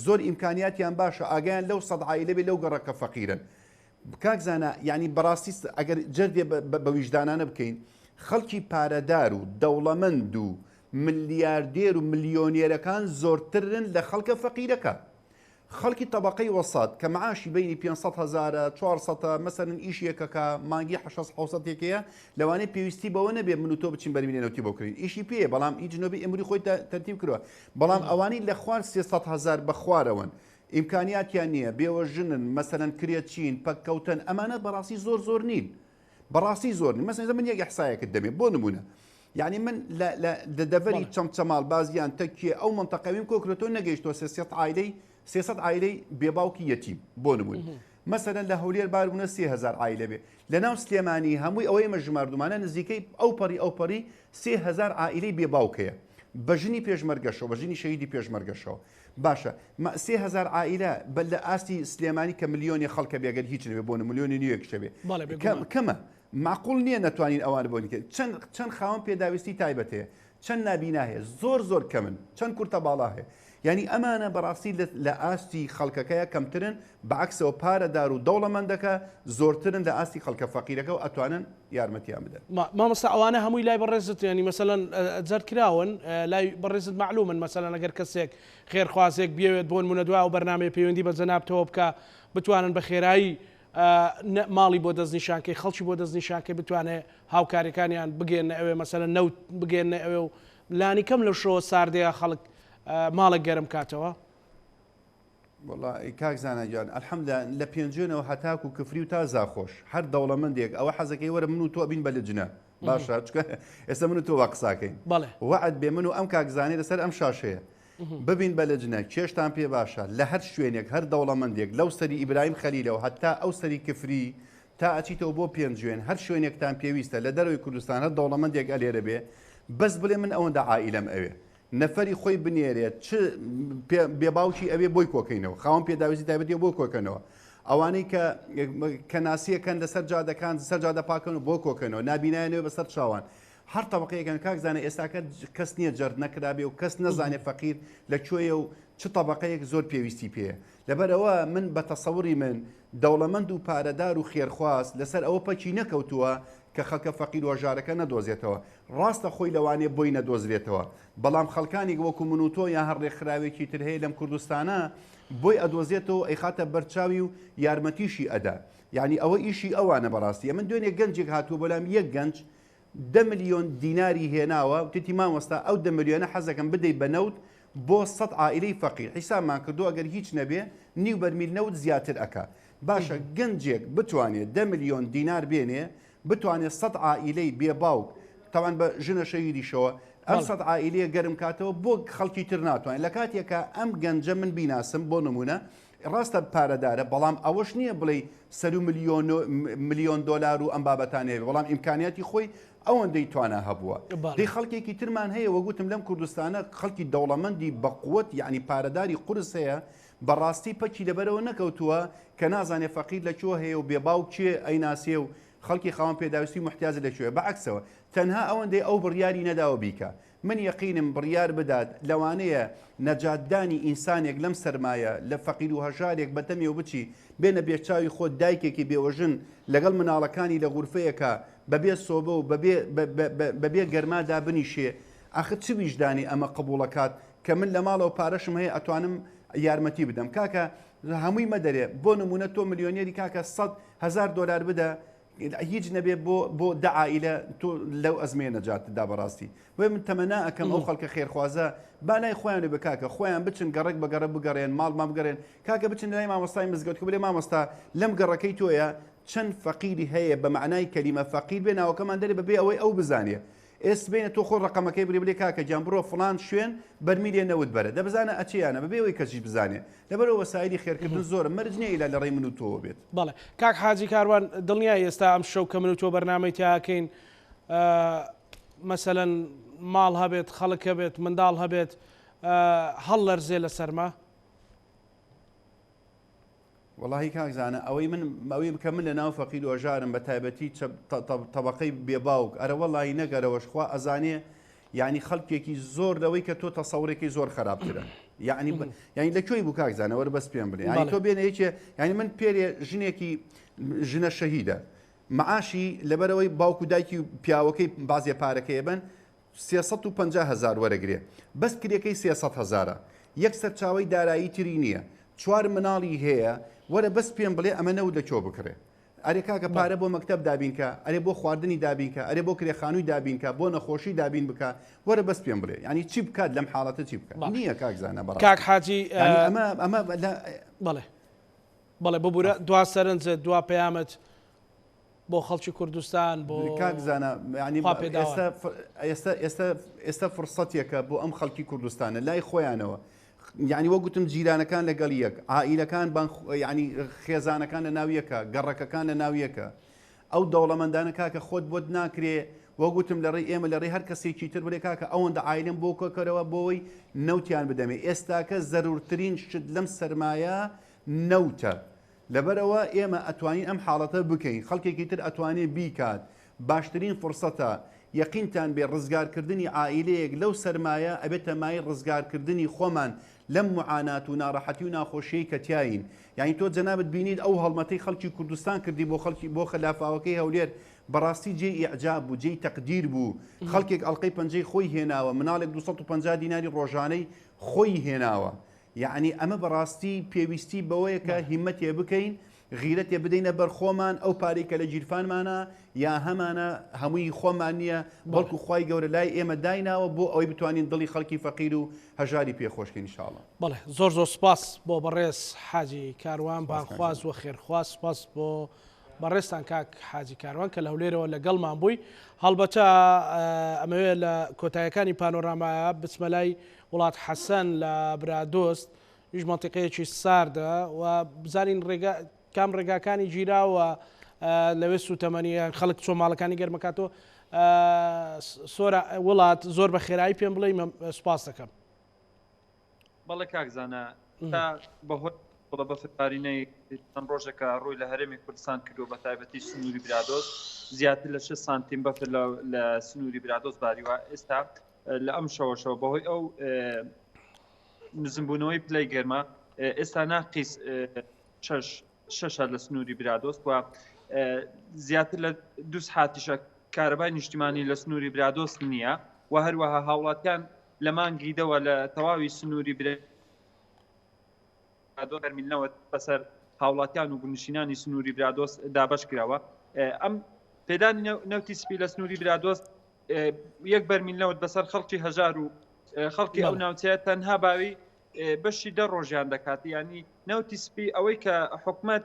زۆر ئیمکانیاتیان باشە ئاگایان لەو سەد عایلە بێ لەو گەڕەکە فەقیرن. کاک زانا یانی بەڕاستی ئەگەر جەردێ بە ویژدانانە بکەین خەڵکی پارەدار و دەوڵەمەند و ملیاردێر و ملیۆنێرەکان زۆرترن لە خەڵکە فەقیرەکە. خەڵکی تەبەقەی وەسەت کە معاشی بەینی 500 هەزارە 400 مەسەرن ئیشێکەکە مانگی 600 700 ێکەیە لەوانەیە پێویستی بەوە نەبێ من و تۆ بچین بەرمینە نەوتی بۆ کڕین ئیشی پێیە بەڵام هیچ نۆبی ئەمری خۆی تەرتیب کردووە بەڵام ئەوانەی لە خوار 300 هەزار بە خوارەوەن ئیمکانیاتیان نییە، بێوەژنن، مەسەلەن کرێچین، پەککەوتەن، ئەمانە بەڕاستی زۆر زۆر نین. بەڕاستی زۆر نین. مەسەلەن من یەک ئیحسایەکت دەمێ بۆ نمونە. یعنی من لە لە لە دەڤەری چەمچەماڵ، بازیان، تەکیە ئەو مەنتەقەویم کۆکرێتەوە نەگەیشتووە 300 عایلەی 300 عایلەی بێباوکی یەتیم بۆ نمونە. مەسەلەن لە هەولێر باربوونە 3000 عایلە بێ. لە ناو سلێمانی هەمووی ئەوەی ئێمە ژماردوومانە نزیکەی ئەو پەڕی ئەو پەڕی 3000 عائیلەی بێباوک هەیە. بە ژنی پێشمەرگەشەوە، بە ژنی شەهیدی پێشمەرگەشەوە. باشە مە 3000 عائیلە بە لە ئاستی سلێمانی کە ملیۆنێ خەڵکە بێ گەر هیچ نەبێ بۆ ملیۆنی نیوێکیش هەبێ بەڵێ کەم بێگومان. کەمە معقول نییە نەتوانین ئەوانە بۆ نیکە چەند چەند خاوەن پێداویستی تایبەت هەیە چەند نابینا هەیە زۆر زۆر کەمن چەند کورتە باڵا هەیە یعنی ئەمانە بەڕاستی لە لە ئاستی خەڵکەکەیە کەمترن بەعەکسەوە پارەدار و دەوڵەمەندەکە زۆرترن لە ئاستی خەڵکە فەقیرەکە و ئەتوانن یارمەتیان بدەن. مامۆستا ئەوانە هەمووی لای بەڕێزت یانی مەسەلەن جەرد کراون لای بەڕێزت مەعلومن مەسەلەن ئەگەر کەسێک خێرخوازێک بیەوێت بۆ نمونە دوای ئەو بەرنامەیە پەیوەندی بە جەنابتەوە بکا بتوانن بە خێرایی ماڵی بۆ دەستنیشانکەی خەڵکی بۆ دەستنیشانکەی بتوانێ هاوکاریەکانیان بگەێنە ئەوێ مەسەلەن نەوت بگەێنە ئەوێ و لانی کەم لەو شەوە ساردەیە خەڵک ماڵێک گەرم کاتەوە. وەڵا ئەی کاک زانا گیان الحمدللە لە پێنجوێنەوە هەتاکو کفری و تا زاخۆش هەر دەوڵەمەندێک ئەوە حەزەکەی وەرە من و تۆ بین بە لجنە باشە چکە ئێستا من و تۆ وا قساکەین بەڵێ وەعد بێ من و ئەم کاک زانێ لەسەر ئەم شاشەیە ببین بە لجنە کێشتان پێ باشە لە هەر شوێنێک هەر دەوڵەمەندێک لەو سەری ئیبراهیم خەلیلەوە هەتا ئەو سەری کفری تا ئەچیتەوە بۆ پێنجوێن هەر شوێنێکتان پێویستە لە دەرەوەی کوردستان هەر دەوڵەمەندێک ئەلێرە بێ بەس بڵێ من ئەوەندە عائیلەم ئەوێ نەفەری خۆی بنێرێت چ بێ باوکی ئەوێ بۆی کۆکەینەوە خاوەن پێداویستی تایبەتی بۆ کۆکەنەوە ئەوانەی کە کە ناسیەکەن لەسەر جادەکان سەر جادە پاکەن و بۆ کۆکەنەوە نابینایانەوە بەسەر چاوان هەر تەبقەیەکەن کاک زانە ئێستاکە کەس نییە جەرد نەکرابێ و کەس نەزانێ فەقیر لە کوێیە و چ تەبقەیەک زۆر پێویستی پێیە لەبەرئەوە من بە تەسەوری من دەوڵەمەند و پارەدار و خێرخواز لەسەر ئەوە پەکی نەکەوتووە کە خەڵکە فەقیر و هەژارەکە نەدۆزێتەوە ڕاستە خۆی لەوانەیە بۆی نەدۆزرێتەوە بەڵام خەڵکانێک وەکو من و تۆ یان هەر ڕێکخراوێکی تر هەیە لەم کوردستانە بۆی ئەدۆزێتەوە ئەیخاتە بەرچاوی و یارمەتیشی ئەدا یعنی ئەوە ئیشی ئەوانە بەڕاستی ئەمن دوێنێ گەنجێک هاتووە بۆلام یەک گەنج دە ملیۆن دیناری هێناوە وتیتی مامۆستا ئەو دە ملیۆنە حەزەکەم بدەی بە نەوت بۆ سەد عائیلەی فەقیر حیسابمان کردووە ئەگەر هیچ نەبێ نیو بەرمیل نەوت زیاتر ئەکا باشە گەنجێک بتوانێ دە ملیۆن دینار بێنێ بتوانێ سەد عائیلەی بێ باوک تاوان بە ژنە شەهیدیشەوە ئەم سەد عائیلەیە گەرم کاتەوە بۆ خەڵکی تر ناتوانێت لە کاتێکا ئەم گەنجە من بیناسم بۆ نمونە ڕاستە پارەدارە بەڵام ئەوەش نییە بڵێی سەرو ملیۆن ملیۆن دۆلار و ئەم بابەتانەیە بێ بەڵام ئیمکانیاتی خۆی ئەوەندەی توانا هەبووە دەی خەڵکێکی ترمان هەیە وەگوتم لەم کوردستانە خەڵکی دەوڵەمەندی بەقوت یعنی پارەداری قورس هەیە بەڕاستی پەکی لەبەرەوە نەکەوتووە کە نازانێ فەقیر لە کوێ هەیە و بێباوک کێ ئەیناسێ و خەڵکی خاوەن پێداویستی محتاج لە کوێ بەعکسەوە تەنها ئەوەندەی ئەو بڕیاری نەداوە بیکە من یەقینم بڕیار بدات لەوانەیە نەجات دانی ئینسانێک لەم سەرمایە لە فەقیر و هەژارێک بە دەمیەوە بچی بێنە بێچاوی خۆت دایکێکی بێوەژن لەگەڵ مناڵەکانی لە غورفەیەکا بەبێ سۆبە و بەبێ بەبێ گەرما دابنیشێ ئاخر چ ویژدانی ئەمە قبوڵەکات کە من لە ماڵەوە پارەشم هەیە ئەتوانم یارمەتی بدەم کاکە هەمووی مەدەرێ بۆ نمونە تۆ ملیۆنێری کاکە 100 هزار دۆلار بدە هیچ نەبێ بۆ بۆ دە عائیلە تۆ لەو ئەزمەیە نەجاتت دا بەڕاستی بۆیە من تەمەنا ئەکەم ئەو خەڵکە خێرخوازە با لای خۆیان بێ کاکە خۆیان بچن گەڕەک بە گەڕەک بگەڕێن ماڵ ما بگەڕێن کاکە بچن لای مامۆستای مزگەوت کە بڵێ مامۆستا لەم گەڕەکەی تۆیە چەند فەقیری هەیە بە مەعنای کەلیمە فەقیر بێ ناوەکەمان دەرێ بەبێ ئەوەی ئەو بزانێ ئێ سبەینە تۆ خۆت ڕەقەمەکەی بگرە بلێ کاکە گیان بڕۆ فڵان شوێن بەرمیلێ نەوت بەرە دە بزانە ئەچێ یان نا بەبێ ئەوەی کەسیش بزانێ لەبەرئەوە وەسایلی خێرکردن زۆرە مەرج نیە ئیلا لە ڕێی من و تۆوە بێت. بەڵێ کاک حاجی کاروان دڵنیای ئێستا ئەم شەو کە من و تۆ بەرنامەی تیا ئەکەین مەسەلەن ماڵ هەبێت خەڵک هەبێت منداڵ هەبێت هەڵلەرزێ لە سەرما؟ وەڵاهی کاک زانا ئەوەی من ئەوەی کە من لە ناو فەقیر و هەژارم بە تایبەتی تەبەقەی بێ باوک ئەرە وەڵاهی نەگەرەوەش خوا ئەزانێ یعنی خەڵکێکی زۆر لەوەی کە تۆ تەسەورێکی زۆر خراپترە. یعنی یعنی لە کوێی بوو کاک زانە وەرە بەس پێم بڵێ یعنی تۆ بێنە یەکێ یعنی من پێرێ ژنێکی ژنە شەهیدە معاشی لەبەرەوەی باوک و دایکی پیاوەکەی بازیە پارەکەی بن 350 هزار وەرەگرێ بەس کرێکەی 300 هزارە یەک سەرچاوەی دارایی تری نییە چوار مناڵی هەیە وەرە بەس پێم بڵێ ئەمە نەوت لە کۆ بکڕێ ئەرێ کاکە پارە بۆ مەکتەب دابین کە، ئەرێ بۆ خواردنی دابین کە، ئەرێ بۆ کرێ خانووی دابین کە، بۆ نەخۆشی دابین بکە، وەرە بەس پێم بڵێ یانی چی بکات لەم حاڵەتە چی بکات؟ بەڵێ. نییە کاک زانا کاک بەڕاستی حاجی یانی ئەمە ئەمە لە بەڵێ بەڵێ ببورە دوا سەرنجت دوا پەیامت بۆ خەڵکی کوردستان بۆ کاک زانا یانی خوا پێداوان. ئێستا ئێستا ئێستا ئێستا فرسەتێکە بۆ ئەم خەڵکی کوردستانە لای خۆیانەوە یانی وەک گوتم جیرانەکان لەگەڵ یەک، عائیلەکان بان یانی خێزانەکان لە ناو یەکە، گەڕەکەکان لە ناو یەکە. ئەو دەوڵەمەندانە کاکە خۆت بۆت ناکرێ وەک گوتم لە ڕێی ئێمە لە ڕێی هەر کەسێکی تر بڵێ کاکە ئەوەندە عائیلەم بۆ کۆکەرەوە بۆی نەوتیان بدەمێ. ئێستاکە زەرورترین شت لەم سەرمایە نەوتە. لەبەرئەوە ئێمە ئەتوانین ئەم حاڵەتە بکەین، خەڵکێکی تر ئەتوانێ بیکات، باشترین فرسەتە، یەقینتان بێ ڕزگارکردنی عائیلەیەک لەو سەرمایە ئەبێتە مایەی ڕزگارکردنی خۆمان لەم موعانات و ناڕەحەتی و ناخۆشیەی کە تیاین. یانی تۆ جەنابت بینیت ئەو هەڵمەتەی خەڵکی کوردستان کردی بۆ خەڵکی بۆ لافاوەکەی هەولێر بەڕاستی جێی ئیعجاب بوو، جێی تەقدیر بوو، خەڵکێک ئەڵقەی پەنجەی خۆی هێناوە، مناڵێک 250 دیناری ڕۆژانەی خۆی هێناوە. یەعنی ئەمە بەڕاستی پێویستی بەوەیە کە هیمەتێ بکەین، غیرەتێ بدەینە بەر خۆمان، ئەو پارەی کە لە گیرفانمانە یا هەمانە هەمووی خۆمان نییە، بەڵکو خوای گەورە لای ئێمە دایناوە بۆ ئەوەی بتوانین دڵی خەڵکی فەقیر و هەژاری پێ خۆش کەین ان شاء اللە. بەڵێ زۆر زۆر سوپاس بۆ بەڕێز حاجی کاروان سوپاس کاک بانگخواز جەلال. و خێرخواز سوپاس بۆ بەڕێزتان کاک حاجی کاروان کە لە هەولێرەوە لەگەڵمان بووی هەڵبەتە ئەمەوێ لە کۆتایەکانی پانۆرامایە بچمە لای وڵات حەسەن لە برادۆست یش مەنتیقەیەکی ساردە و بزانین ڕێگا کام ڕێگاکانی گیراوە لەوێ سوتەمەنیە خەڵک چۆن ماڵەکانی گەرمەکاتەوە سۆرە وڵات زۆر بە خێرایی پێم بڵێ سوپاس دەکەم. بەڵێ کاک زانا تا بەهۆی بە بەفربارینەی چەند ڕۆژێکە ڕووی لە هەرێمی کوردستان کردووە بە تایبەتی سنووری برادۆست زیاتر لە 6 سانتیم بەفر لە سنووری برادۆست باریوە ئێستا لە ئەم شەوەشەوە بەهۆی ئەو نزمبوونەوەی پلەی گەرما ئێستا ناقیس شەش شەشە لە سنووری برادۆست و زیاتر لە دو سحاتیشە کارەبای نیشتیمانی لە سنووری برادۆست نییە و هەروەها هاوڵاتیان لە مانگی دەوە لە تەواوی سنووری برادۆست بەرمیل نەوت بەسەر هاوڵاتیان و گوندنشینانی سنووری برادۆست دابەش کراوە ئەم پێدانی نەوتی سپی لە سنووری برادۆست یەک بەرمیل نەوت بەسەر خەڵکی هەژار و خەڵکی ئەو ناوچەیە تەنها باوی بەشی دە ڕۆژیان دەکات ینی نەوتی سپی ئەوەی کە حکومت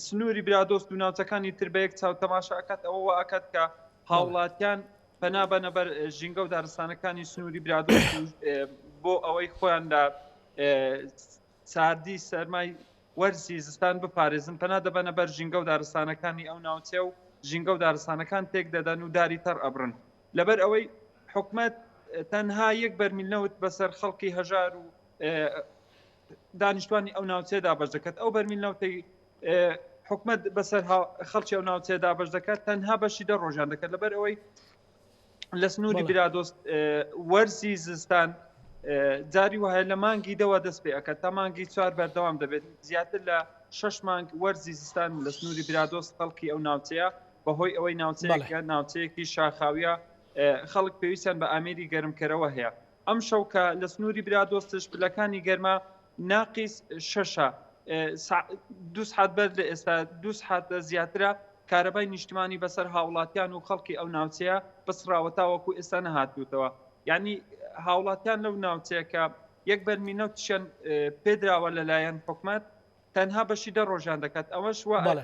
سنووری برادۆست و ناوچەکانی تر بە یەک چاو تەماشا ئەکات ئەوە ئەکات کە هاوڵاتیان پەنا بەنە بەر ژینگە و دارستانەکانی سنووری برادۆست بۆ ئەوەی خۆیان لە ساردی سەرمای وەرزی زستان بپارێزن پەنا دەبەنە بەر ژینگە و دارستانەکانی ئەو ناوچەیە و ژینگە و دارستانەکان تێک دەدەن و داری تەڕ ئەبڕن لەبەر ئەوەی حکومەت تەنها یەک بەرمیل نەوت بەسەر خەڵکی هەژار و دانیشتوانی ئەو ناوچەیە دابەش دەکات ئەو بەرمیل نەوتەی حکومەت بەسەر خەڵکی ئەو ناوچەیە دابەش دەکات تەنها بەشی دە ڕۆژان دەکات لەبەر ئەوەی لە سنووری برادۆست وەرزی زستان جاری وایە لە مانگی دەوە دەست پێ ئەکات تا مانگی چوار بەردەوام دەبێت زیاتر لە شش مانگ وەرزی زستان لە سنووری برادۆست خەڵکی ئەو ناوچەیە بەهۆی ئەوەی ناوچەیەکە ناوچەیەکی شاخاویە خەڵک پێویستیان بە ئامێری گەرمکەرەوە هەیە ئەم شەوکە لە سنووری برادۆستش پلەکانی گەرما ناقیس شەشە دو سعات بەر لە ئێستا دو سعات زیاترە کارەبای نیشتمانی بەسەر هاوڵاتیان و خەڵکی ئەو ناوچەیە بسڕاوە تاوەکو ئێستا نەهاتووتەوە یعنی هاوڵاتیان لەو ناوچەیە کە یەک بەرمی نەوتشیان پێدراوە لەلایەن حکومت تەنها بەشی دە ڕۆژیان دەکات ئەوەش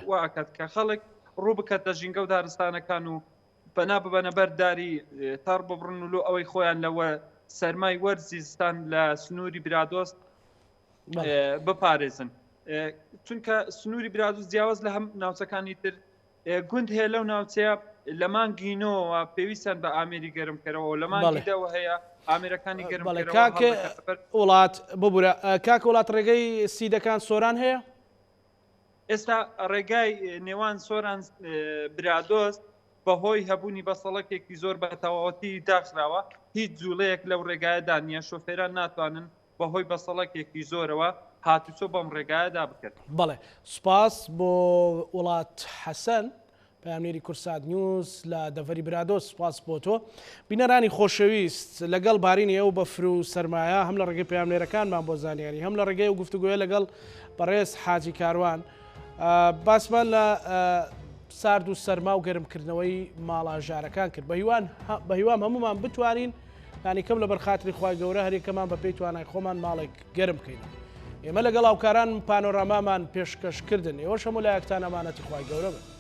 وا ئەکات کە خەڵک ڕوو بکاتە ژینگە و دارستانەکان و پەنا ببەنە بەر داری تەڕ ببڕن و لۆ ئەوەی خۆیان لەوە سەرمای وەرزی زستان لە سنووری برادۆست بپارێزن چونکە سنووری برادۆست جیاواز لە هەم ناوچەکانی تر گوند هەیە لەو ناوچەیە لە مانگی نۆوە پێویستیان بە ئامێری گەرمکەرەوە لە مانگی دەوە هەیە ئامێرەکانی گەرمکەرەوە کاک وڵات ببورە کاک وڵات ڕێگەی سیدەکان سۆران هەیە؟ ئێستا ڕێگای نێوان سۆران برادۆست بەهۆی هەبوونی بەسەڵەکێکی زۆر بە تەواوەتی داخراوە هیچ جوڵەیەک لەو ڕێگایەدا نییە شۆفێران ناتوانن. بەهۆی بەسەڵەکێکی زۆرەوە هاتوچۆ بەم ڕێگایەدا بکەن. بەڵێ سوپاس بۆ وڵات حەسەن پەیامنێری کوردسات نیوز لە دەڤەری برادۆست سوپاس بۆ تۆ. بینەرانی خۆشەویست لەگەڵ بارینی ئەو بەفر و سەرمایە هەم لە ڕێگەی پەیامنێرەکانمان بۆ زانیاری هەم لە ڕێگەی ئەو گفتوگۆیە لەگەڵ بەڕێز حاجی کاروان باسمان لە سارد و سەرما و گەرمکردنەوەی ماڵە ژارەکان کرد بەهیوان بەهیوام هەمومان بتوانین لانیکەم لەبەر خاتری خوای گەورە هەریەکەمان بەپێی توانای خۆمان ماڵێک گەرم بکەینەوە. ئێمە لەگەڵ هاوکاران پانۆرامامان پێشکەش کردن، ئێوەش هەموو لایەکتان ئەمانەتی خوای گەورە بن.